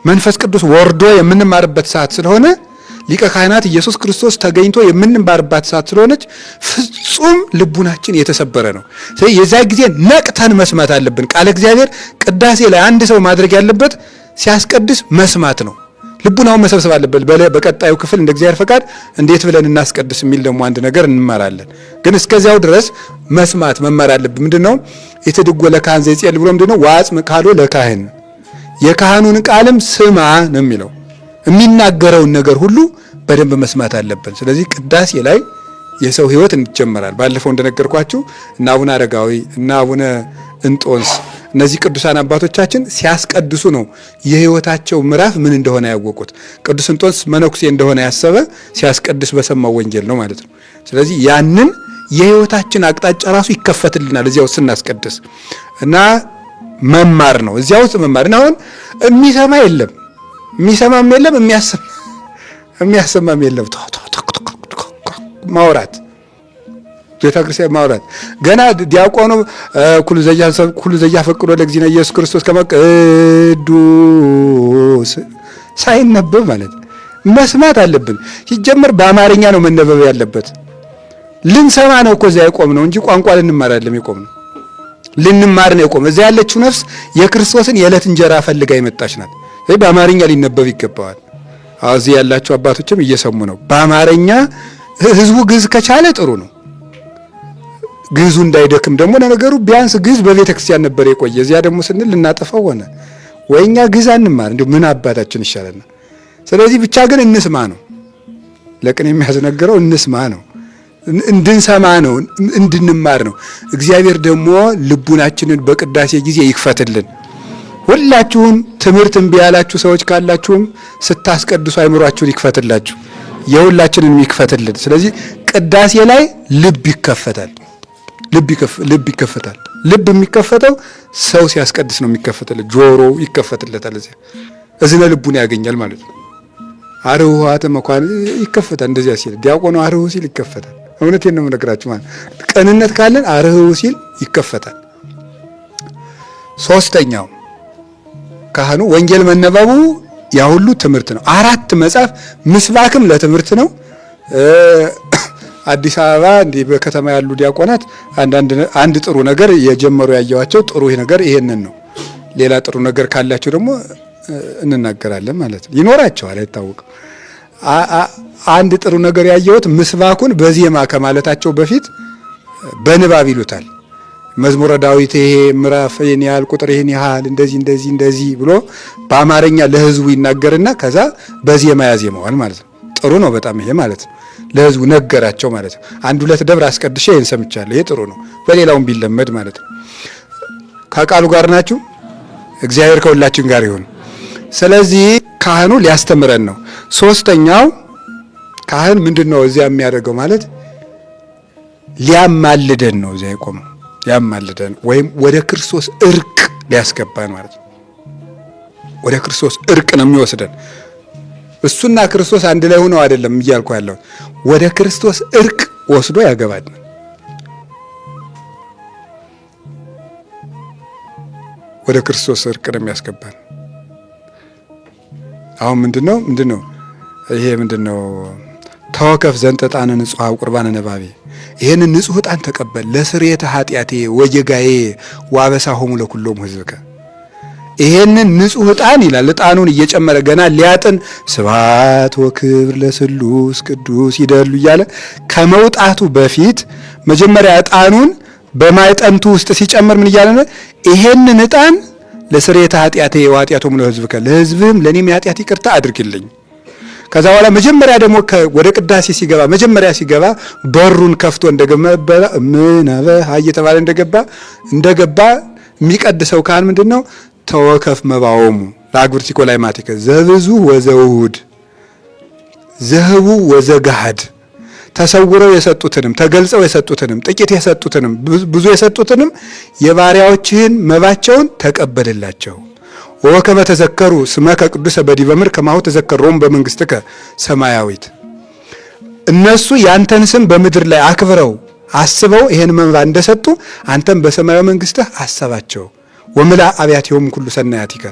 መንፈስ ቅዱስ ወርዶ የምንማርበት ሰዓት ስለሆነ ሊቀ ካህናት ኢየሱስ ክርስቶስ ተገኝቶ የምንማርባት ሰዓት ስለሆነች ፍጹም ልቡናችን የተሰበረ ነው። ስለዚህ የዛ ጊዜ ነቅተን መስማት አለብን። ቃለ እግዚአብሔር ቅዳሴ ላይ አንድ ሰው ማድረግ ያለበት ሲያስቀድስ መስማት ነው። ልቡናውን መሰብሰብ አለበት። በቀጣዩ ክፍል እንደ እግዚአብሔር ፈቃድ እንዴት ብለን እናስቀድስ የሚል ደግሞ አንድ ነገር እንማራለን። ግን እስከዚያው ድረስ መስማት መማር አለብን። ምንድነው የተድጎ ለካህን ዘይጼል ብሎ ምንድነው ዋጽም ካሎ ለካህን የካህኑን ቃልም ስማ ነው የሚለው። የሚናገረውን ነገር ሁሉ በደንብ መስማት አለብን። ስለዚህ ቅዳሴ ላይ የሰው ሕይወት እንጀመራል። ባለፈው እንደነገርኳችሁ እና አቡነ አረጋዊ እና አቡነ እንጦንስ እነዚህ ቅዱሳን አባቶቻችን ሲያስቀድሱ ነው የሕይወታቸው ምዕራፍ ምን እንደሆነ ያወቁት። ቅዱስ እንጦንስ መነኩሴ እንደሆነ ያሰበ ሲያስቀድስ በሰማው ወንጌል ነው ማለት ነው። ስለዚህ ያንን የሕይወታችን አቅጣጫ ራሱ ይከፈትልናል እዚያው ስናስቀድስ እና መማር ነው እዚያ ውስጥ መማር እና አሁን የሚሰማ የለም የሚሰማም የለም የሚያሰማም የለም። ማውራት ቤተ ክርስቲያን ማውራት ገና ዲያቆኑ ኩሉ ዘያፈቅዶ ለእግዚእነ ኢየሱስ ክርስቶስ ከመ ቅዱስ ሳይነበብ ማለት መስማት አለብን። ሲጀመር በአማርኛ ነው መነበብ ያለበት። ልንሰማ ነው እኮ እዚያ የቆምነው እንጂ ቋንቋ ልንማር አይደለም የቆምነው። ልንማር ነው የቆመ። እዚያ ያለችው ነፍስ የክርስቶስን የዕለት እንጀራ ፈልጋ የመጣች ናት። ስለዚህ በአማርኛ ሊነበብ ይገባዋል። እዚህ ያላችሁ አባቶችም እየሰሙ ነው። በአማርኛ ህዝቡ ግዕዝ ከቻለ ጥሩ ነው። ግዕዙ እንዳይደክም ደግሞ ለነገሩ ቢያንስ ግዕዝ በቤተ ክርስቲያን ነበር የቆየ። እዚያ ደግሞ ስንል ልናጠፋው ሆነ። ወይ እኛ ግዕዝ አንማር እንዲሁ ምን አባታችን ይሻለናል። ስለዚህ ብቻ ግን እንስማ ነው። ለቅኔ የሚያስነግረው እንስማ ነው። እንድንሰማ ነው፣ እንድንማር ነው። እግዚአብሔር ደግሞ ልቡናችንን በቅዳሴ ጊዜ ይክፈትልን። ሁላችሁም ትምህርት እምቢ ያላችሁ ሰዎች ካላችሁም ስታስቀድሱ አይምሯችሁን ይክፈትላችሁ፣ የሁላችንን ይክፈትልን። ስለዚህ ቅዳሴ ላይ ልብ ይከፈታል። ልብ ይከፈታል። ልብ የሚከፈተው ሰው ሲያስቀድስ ነው የሚከፈትለት። ጆሮ ይከፈትለታል። እዚያ እዝነ ልቡን ያገኛል ማለት ነው። አርኅዋተ መኳን ይከፈታል። እንደዚያ ሲል ዲያቆኑ አርኅው ሲል ይከፈታል። እውነቴን ነው የምነግራችሁ። ማለት ቅንነት ካለን አርኅው ሲል ይከፈታል። ሶስተኛው ካህኑ ወንጌል መነበቡ ያ ሁሉ ትምህርት ነው። አራት መጽሐፍ ምስባክም ለትምህርት ነው። አዲስ አበባ እንዲህ በከተማ ያሉ ዲያቆናት አንድ ጥሩ ነገር የጀመሩ ያየዋቸው ጥሩ ነገር ይሄንን ነው። ሌላ ጥሩ ነገር ካላቸው ደግሞ እንናገራለን ማለት ነው። ይኖራቸዋል፣ አይታወቅም። አንድ ጥሩ ነገር ያየሁት ምስባኩን በዜማ ከማለታቸው በፊት በንባብ ይሉታል። መዝሙረ ዳዊት ይሄ ምዕራፍ ይሄን ያህል ቁጥር ይሄን ያህል እንደዚህ እንደዚህ እንደዚህ ብሎ በአማርኛ ለሕዝቡ ይናገርና ከዛ በዜማ ያዜመዋል ማለት ነው። ጥሩ ነው በጣም ይሄ ማለት ነው። ለሕዝቡ ነገራቸው ማለት ነው። አንድ ሁለት ደብር አስቀድሼ ይሄን ሰምቻለሁ። ይሄ ጥሩ ነው። በሌላውም ቢለመድ ማለት ነው። ከቃሉ ጋር ናችሁ። እግዚአብሔር ከሁላችን ጋር ይሁን። ስለዚህ ካህኑ ሊያስተምረን ነው። ሶስተኛው ካህን ምንድን ነው እዚያ የሚያደርገው ማለት ሊያማልደን ነው። እዚያ የቆመው ሊያማልደን ወይም ወደ ክርስቶስ እርቅ ሊያስገባን ማለት ነው። ወደ ክርስቶስ እርቅ ነው የሚወስደን። እሱና ክርስቶስ አንድ ላይ ሆነው አይደለም እያልኩ ያለው፣ ወደ ክርስቶስ እርቅ ወስዶ ያገባል። ወደ ክርስቶስ እርቅ ነው የሚያስገባን። አሁን ምንድነው ይሄ ምንድነው? ተወከፍ ዘንተ ዕጣነ ንጹሐ ቁርባነ ነባቤ፣ ይሄንን ንጹሕ ዕጣን ተቀበል፣ ለስርየተ ኃጢአቴ ወጌጋዬ ወአበሳሆሙ ለኩሎሙ ሕዝብከ። ይሄንን ንጹሕ ዕጣን ይላል። ዕጣኑን እየጨመረ ገና ሊያጥን ስብሐት ወክብር ለስሉስ ቅዱስ ይደሉ እያለ ከመውጣቱ በፊት መጀመሪያ ዕጣኑን በማዕጠንቱ ውስጥ ሲጨምር ምን እያለ ነው? ይሄንን ዕጣን ለስርየተ ኃጢአቴ ወኃጢአቶሙ ለሕዝብከ፣ ለሕዝብህም ለእኔም የኃጢአት ይቅርታ አድርግልኝ። ከዛ በኋላ መጀመሪያ ደግሞ ወደ ቅዳሴ ሲገባ፣ መጀመሪያ ሲገባ በሩን ከፍቶ እንደገባ ምን አበ እየተባለ እንደገባ የሚቀድሰው ካህን ምንድነው? ተወከፍ መባኦሙ ለአግብርቲኮ ላይማቲከ ዘብዙ ወዘውሁድ ዘህቡ ወዘጋሃድ፣ ተሰውረው የሰጡትንም ተገልጸው የሰጡትንም ጥቂት የሰጡትንም ብዙ የሰጡትንም የባሪያዎችህን መባቸውን ተቀበልላቸው። ወከመ ተዘከሩ ስመከ ቅዱሰ በዲበ ምድር ከማሁ ተዘከሮሙ በመንግስትከ ሰማያዊት። እነሱ ያንተን ስም በምድር ላይ አክብረው አስበው ይሄን መባ እንደሰጡ አንተም በሰማያዊ መንግስትህ አሰባቸው። ወምላ አብያቲሆሙ ኩሉ ሰናያቲከ፣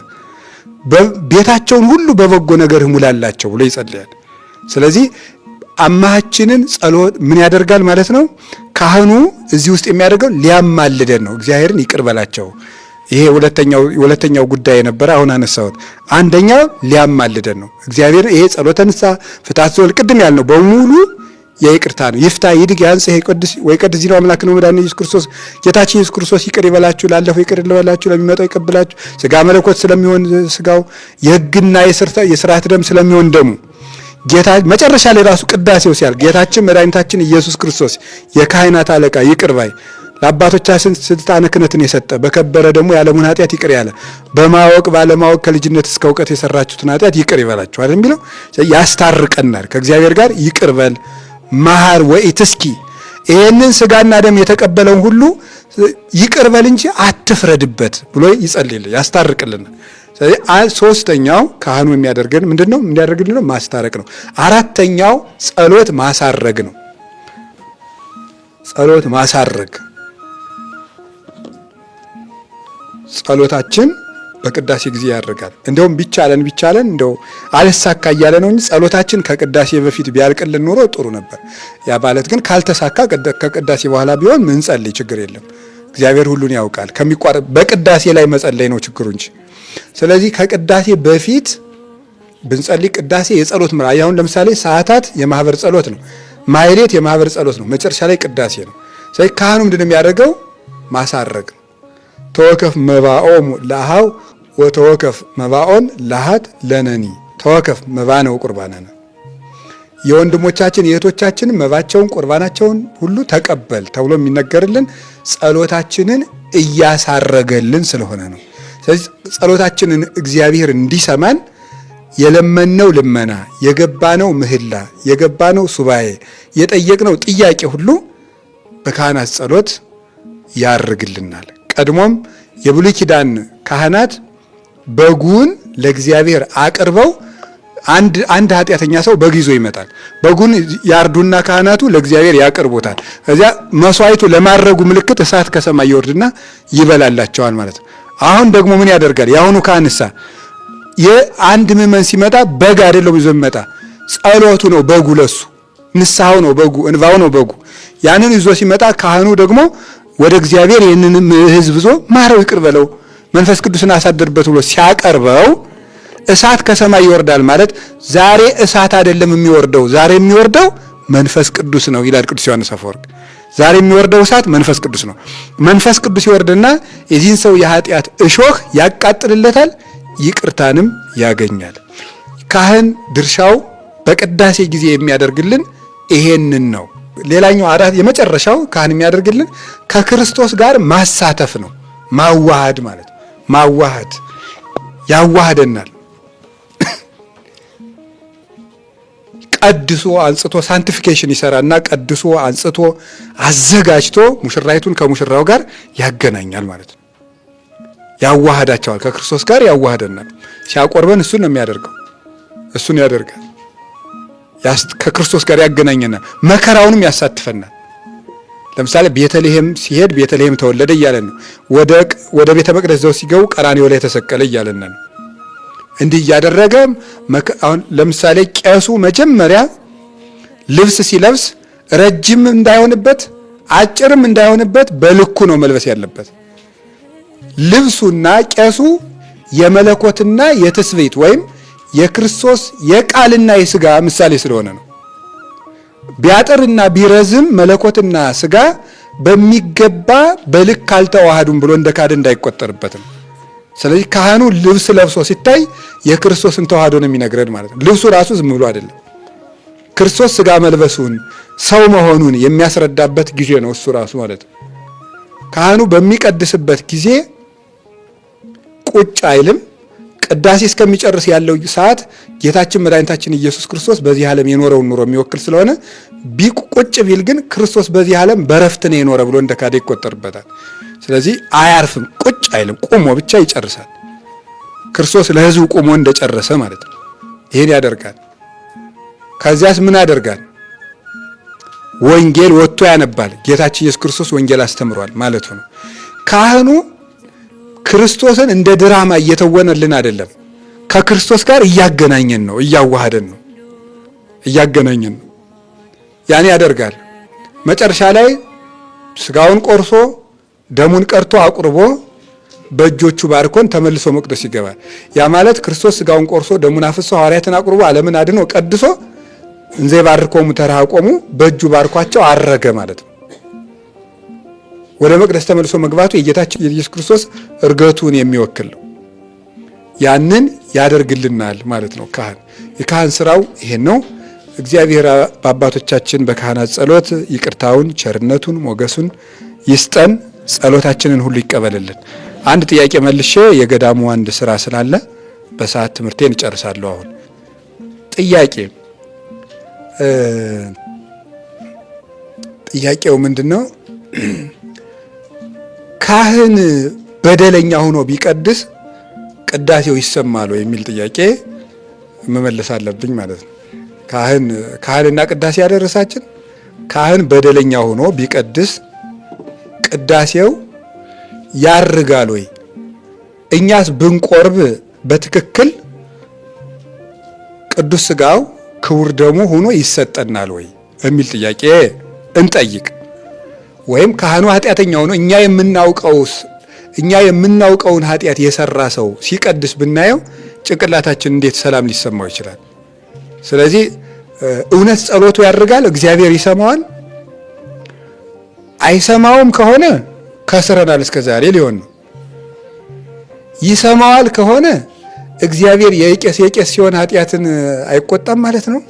ቤታቸውን ሁሉ በበጎ ነገር ሙላላቸው ብሎ ይጸልያል። ስለዚህ አማሃችንን ጸሎት ምን ያደርጋል ማለት ነው? ካህኑ እዚህ ውስጥ የሚያደርገው ሊያማልደን ነው። እግዚአብሔርን ይቅር በላቸው። ይሄ ሁለተኛው ጉዳይ የነበረ አሁን አነሳሁት። አንደኛው ሊያማልደን ነው። እግዚአብሔር ይሄ ጸሎተ ንስሐ፣ ፍትሐት ዘወልድ ቅድም ያልነው በሙሉ የይቅርታ ነው። ይፍታ ይድግ ያንጽሕ ይቀድስ ወይ ቀድስ ዚነው አምላክ ነው መድኃኒነ ኢየሱስ ክርስቶስ፣ ጌታችን ኢየሱስ ክርስቶስ ይቅር ይበላችሁ፣ ላለፈው ይቅር ይበላችሁ፣ ለሚመጣው ይቀበላችሁ። ስጋ መለኮት ስለሚሆን ስጋው፣ የሕግና የስርዓት ደም ስለሚሆን ደሙ፣ ጌታ መጨረሻ ላይ ራሱ ቅዳሴው ሲያልቅ ጌታችን መድኃኒታችን ኢየሱስ ክርስቶስ የካህናት አለቃ ይቅር ባይ፣ ለአባቶቻችን ስልጣነ ክህነትን የሰጠ፣ በከበረ ደግሞ የዓለሙን ኃጢአት ይቅር ያለ፣ በማወቅ ባለማወቅ ከልጅነት እስከ እውቀት የሰራችሁትን ኃጢአት ይቅር ይበላችኋል የሚለው ያስታርቀናል ከእግዚአብሔር ጋር። ይቅር በል መሐር ወኢትስኪ፣ ይሄንን ስጋና ደም የተቀበለውን ሁሉ ይቅር በል እንጂ አትፍረድበት ብሎ ይጸልይልን ያስታርቅልናል። ስለዚህ ሶስተኛው ካህኑ የሚያደርገን ምንድነው? የሚያደርግልን ነው ማስታረቅ ነው። አራተኛው ጸሎት ማሳረግ ነው። ጸሎት ማሳረግ፣ ጸሎታችን በቅዳሴ ጊዜ ያደርጋል። እንደውም ቢቻለን ቢቻለን እንደው አልሳካ እያለ ነው እንጂ ጸሎታችን ከቅዳሴ በፊት ቢያልቅልን ኖሮ ጥሩ ነበር። ያ ማለት ግን ካልተሳካ ከቅዳሴ በኋላ ቢሆን ምንጸልይ ችግር የለም። እግዚአብሔር ሁሉን ያውቃል። ከሚቋረጥ በቅዳሴ ላይ መጸለይ ነው ችግሩ እንጂ። ስለዚህ ከቅዳሴ በፊት ብንጸልይ ቅዳሴ የጸሎት ምራ አሁን ለምሳሌ ሰዓታት የማህበር ጸሎት ነው። ማህሌት የማህበር ጸሎት ነው። መጨረሻ ላይ ቅዳሴ ነው። ስለዚህ ካህኑ ምንድን ነው የሚያደርገው? ማሳረግ። ተወከፍ መባኦሙ ለአሃው ወተወከፍ መባኦን ለአሃት ለነኒ ተወከፍ መባነ ወቁርባነነ፣ የወንድሞቻችን የእህቶቻችንን መባቸውን ቁርባናቸውን ሁሉ ተቀበል ተብሎ የሚነገርልን ጸሎታችንን እያሳረገልን ስለሆነ ነው። ስለዚህ ጸሎታችንን እግዚአብሔር እንዲሰማን የለመነው ልመና፣ የገባነው ምህላ፣ የገባነው ሱባኤ፣ የጠየቅነው ጥያቄ ሁሉ በካህናት ጸሎት ያርግልናል። ቀድሞም የብሉይ ኪዳን ካህናት በጉን ለእግዚአብሔር አቅርበው አንድ ኃጢአተኛ ሰው በግ ይዞ ይመጣል። በጉን ያርዱና ካህናቱ ለእግዚአብሔር ያቀርቡታል። ከዚያ መስዋዕቱ ለማድረጉ ምልክት እሳት ከሰማይ ይወርድና ይበላላቸዋል ማለት ነው። አሁን ደግሞ ምን ያደርጋል? የአሁኑ ካህንሳ የአንድ ምዕመን ሲመጣ በግ አይደለም ይዞ የሚመጣ፣ ጸሎቱ ነው በጉ፣ ለሱ ንስሐው ነው በጉ፣ እንባው ነው በጉ። ያንን ይዞ ሲመጣ ካህኑ ደግሞ ወደ እግዚአብሔር ይህንን ሕዝብ ይዞ ማረው፣ ይቅር በለው፣ መንፈስ ቅዱስን አሳድርበት ብሎ ሲያቀርበው እሳት ከሰማይ ይወርዳል ማለት ዛሬ እሳት አይደለም የሚወርደው፣ ዛሬ የሚወርደው መንፈስ ቅዱስ ነው ይላል ቅዱስ ዮሐንስ አፈወርቅ። ዛሬ የሚወርደው እሳት መንፈስ ቅዱስ ነው። መንፈስ ቅዱስ ይወርድና የዚህን ሰው የኃጢአት እሾህ ያቃጥልለታል፣ ይቅርታንም ያገኛል። ካህን ድርሻው በቅዳሴ ጊዜ የሚያደርግልን ይሄንን ነው። ሌላኛው አራት የመጨረሻው ካህን የሚያደርግልን ከክርስቶስ ጋር ማሳተፍ ነው። ማዋሃድ ማለት ማዋሃድ ያዋህደናል። ቀድሶ አንጽቶ sanctification ይሰራና ቀድሶ አንጽቶ አዘጋጅቶ ሙሽራይቱን ከሙሽራው ጋር ያገናኛል ማለት ነው። ያዋህዳቸዋል፣ ከክርስቶስ ጋር ያዋህደናል። ሲያቆርበን እሱን ነው የሚያደርገው፣ እሱን ያደርጋል። ከክርስቶስ ጋር ያገናኘናል፣ መከራውንም ያሳትፈናል። ለምሳሌ ቤተልሔም ሲሄድ ቤተልሔም ተወለደ እያለን ነው። ወደ ቤተ መቅደስ ዘው ሲገቡ ቀራንዮ ላይ ተሰቀለ እያለን ነው። እንዲህ እያደረገ አሁን ለምሳሌ ቄሱ መጀመሪያ ልብስ ሲለብስ ረጅም እንዳይሆንበት አጭርም እንዳይሆንበት በልኩ ነው መልበስ ያለበት። ልብሱና ቄሱ የመለኮትና የትስብእት ወይም የክርስቶስ የቃልና የስጋ ምሳሌ ስለሆነ ነው። ቢያጥርና ቢረዝም መለኮትና ስጋ በሚገባ በልክ አልተዋሃዱም ብሎ እንደ ካደ እንዳይቆጠርበት ነው። ስለዚህ ካህኑ ልብስ ለብሶ ሲታይ የክርስቶስን ተዋህዶ ነው የሚነግረን ማለት ነው። ልብሱ ራሱ ዝም ብሎ አይደለም። ክርስቶስ ስጋ መልበሱን ሰው መሆኑን የሚያስረዳበት ጊዜ ነው እሱ ራሱ ማለት ነው። ካህኑ በሚቀድስበት ጊዜ ቁጭ አይልም። ቅዳሴ እስከሚጨርስ ያለው ሰዓት ጌታችን መድኃኒታችን ኢየሱስ ክርስቶስ በዚህ ዓለም የኖረውን ኑሮ የሚወክል ስለሆነ ቁጭ ቢል ግን ክርስቶስ በዚህ ዓለም በረፍት ነው የኖረ ብሎ እንደ ካደ ይቆጠርበታል። ስለዚህ አያርፍም፣ ቁጭ አይልም፣ ቁሞ ብቻ ይጨርሳል። ክርስቶስ ለሕዝቡ ቁሞ እንደጨረሰ ማለት ነው። ይሄን ያደርጋል። ከዚያስ ምን ያደርጋል? ወንጌል ወጥቶ ያነባል። ጌታችን ኢየሱስ ክርስቶስ ወንጌል አስተምሯል ማለቱ ነው። ካህኑ ክርስቶስን እንደ ድራማ እየተወነልን አይደለም። ከክርስቶስ ጋር እያገናኘን ነው፣ እያዋሃደን ነው፣ እያገናኘን ነው። ያን ያደርጋል። መጨረሻ ላይ ስጋውን ቆርሶ ደሙን ቀርቶ አቁርቦ በእጆቹ ባርኮን ተመልሶ መቅደስ ይገባል። ያ ማለት ክርስቶስ ስጋውን ቆርሶ ደሙን አፍሶ ሐዋርያትን አቁርቦ ዓለምን አድኖ ቀድሶ እንዘ ባርኮሙ ተራቆሙ በእጁ ባርኳቸው አረገ ማለት ነው። ወደ መቅደስ ተመልሶ መግባቱ የጌታችን የኢየሱስ ክርስቶስ እርገቱን የሚወክል ነው። ያንን ያደርግልናል ማለት ነው። ካህን የካህን ስራው ይሄን ነው። እግዚአብሔር በአባቶቻችን በካህናት ጸሎት ይቅርታውን፣ ቸርነቱን፣ ሞገሱን ይስጠን። ጸሎታችንን ሁሉ ይቀበልልን። አንድ ጥያቄ መልሼ የገዳሙ አንድ ስራ ስላለ በሰዓት ትምህርቴን እጨርሳለሁ። አሁን ጥያቄ ጥያቄው ምንድን ነው? ካህን በደለኛ ሆኖ ቢቀድስ ቅዳሴው ይሰማል የሚል ጥያቄ መመለስ አለብኝ ማለት ነው። ካህን ካህንና ቅዳሴ ያደረሳችን ካህን በደለኛ ሆኖ ቢቀድስ ቅዳሴው ያርጋል ወይ? እኛስ ብንቆርብ በትክክል ቅዱስ ስጋው ክቡር ደሙ ሆኖ ይሰጠናል ወይ የሚል ጥያቄ እንጠይቅ። ወይም ካህኑ ኃጢአተኛ ሆኖ እኛ የምናውቀውን ኃጢአት የሰራ ሰው ሲቀድስ ብናየው ጭንቅላታችን እንዴት ሰላም ሊሰማው ይችላል? ስለዚህ እውነት ጸሎቱ ያደርጋል፣ እግዚአብሔር ይሰማዋል። አይሰማውም ከሆነ ከስረናል እስከ ዛሬ ሊሆን ነው። ይሰማዋል ከሆነ እግዚአብሔር የቄስ የቄስ ሲሆን ኃጢአትን አይቆጣም ማለት ነው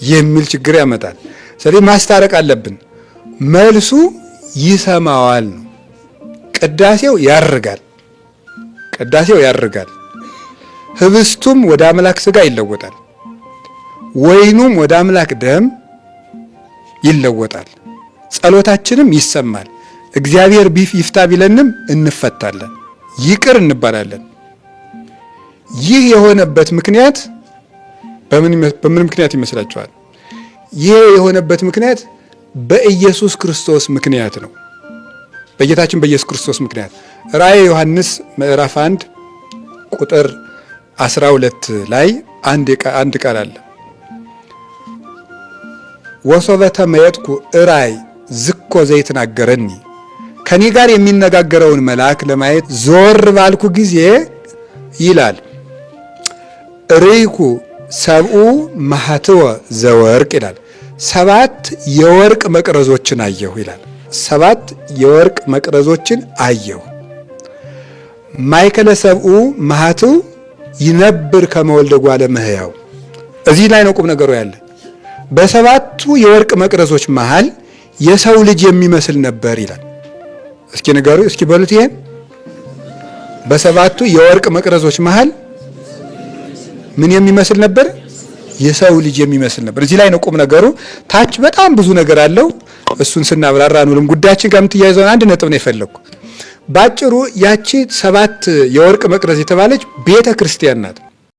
የሚል ችግር ያመጣል። ስለዚህ ማስታረቅ አለብን። መልሱ ይሰማዋል ነው። ቅዳሴው ያርጋል፣ ቅዳሴው ያርጋል። ህብስቱም ወደ አምላክ ስጋ ይለወጣል፣ ወይኑም ወደ አምላክ ደም ይለወጣል። ጸሎታችንም ይሰማል። እግዚአብሔር ቢፍ ይፍታ ቢለንም እንፈታለን፣ ይቅር እንባላለን። ይህ የሆነበት ምክንያት በምን ምክንያት ይመስላችኋል? ይህ የሆነበት ምክንያት በኢየሱስ ክርስቶስ ምክንያት ነው። በጌታችን በኢየሱስ ክርስቶስ ምክንያት ራእየ ዮሐንስ ምዕራፍ 1 ቁጥር 12 ላይ አንድ ቃል አለ። ወሶበ ተመየጥኩ እራይ ዝኮ ዘይትናገረኒ፣ ከኔ ጋር የሚነጋገረውን መልአክ ለማየት ዞር ባልኩ ጊዜ ይላል፣ ርኢኩ ሰብኡ ማህትወ ዘወርቅ ይላል። 7 የወርቅ መቅረዞችን አየሁ ይላል። 7 የወርቅ መቅረዞችን አየሁ። ማእከለ ሰብኡ ማህትው ይነብር ከመወልደ ጓለ እመሕያው። እዚህ ላይ ነው ቁም ነገሩ ያለ። በሰባቱ የወርቅ መቅረዞች መሃል የሰው ልጅ የሚመስል ነበር ይላል። እስኪ ንገሩ፣ እስኪ በሉት ይሄን። በሰባቱ የወርቅ መቅረዞች መሃል ምን የሚመስል ነበር? የሰው ልጅ የሚመስል ነበር። እዚህ ላይ ነው ቁም ነገሩ። ታች በጣም ብዙ ነገር አለው። እሱን ስናብራራ አንውልም። ጉዳያችን ጋር የምትያይዘውን አንድ ነጥብ ነው የፈለግኩ። ባጭሩ ያቺ 7 የወርቅ መቅረዝ የተባለች ቤተ ክርስቲያን ናት።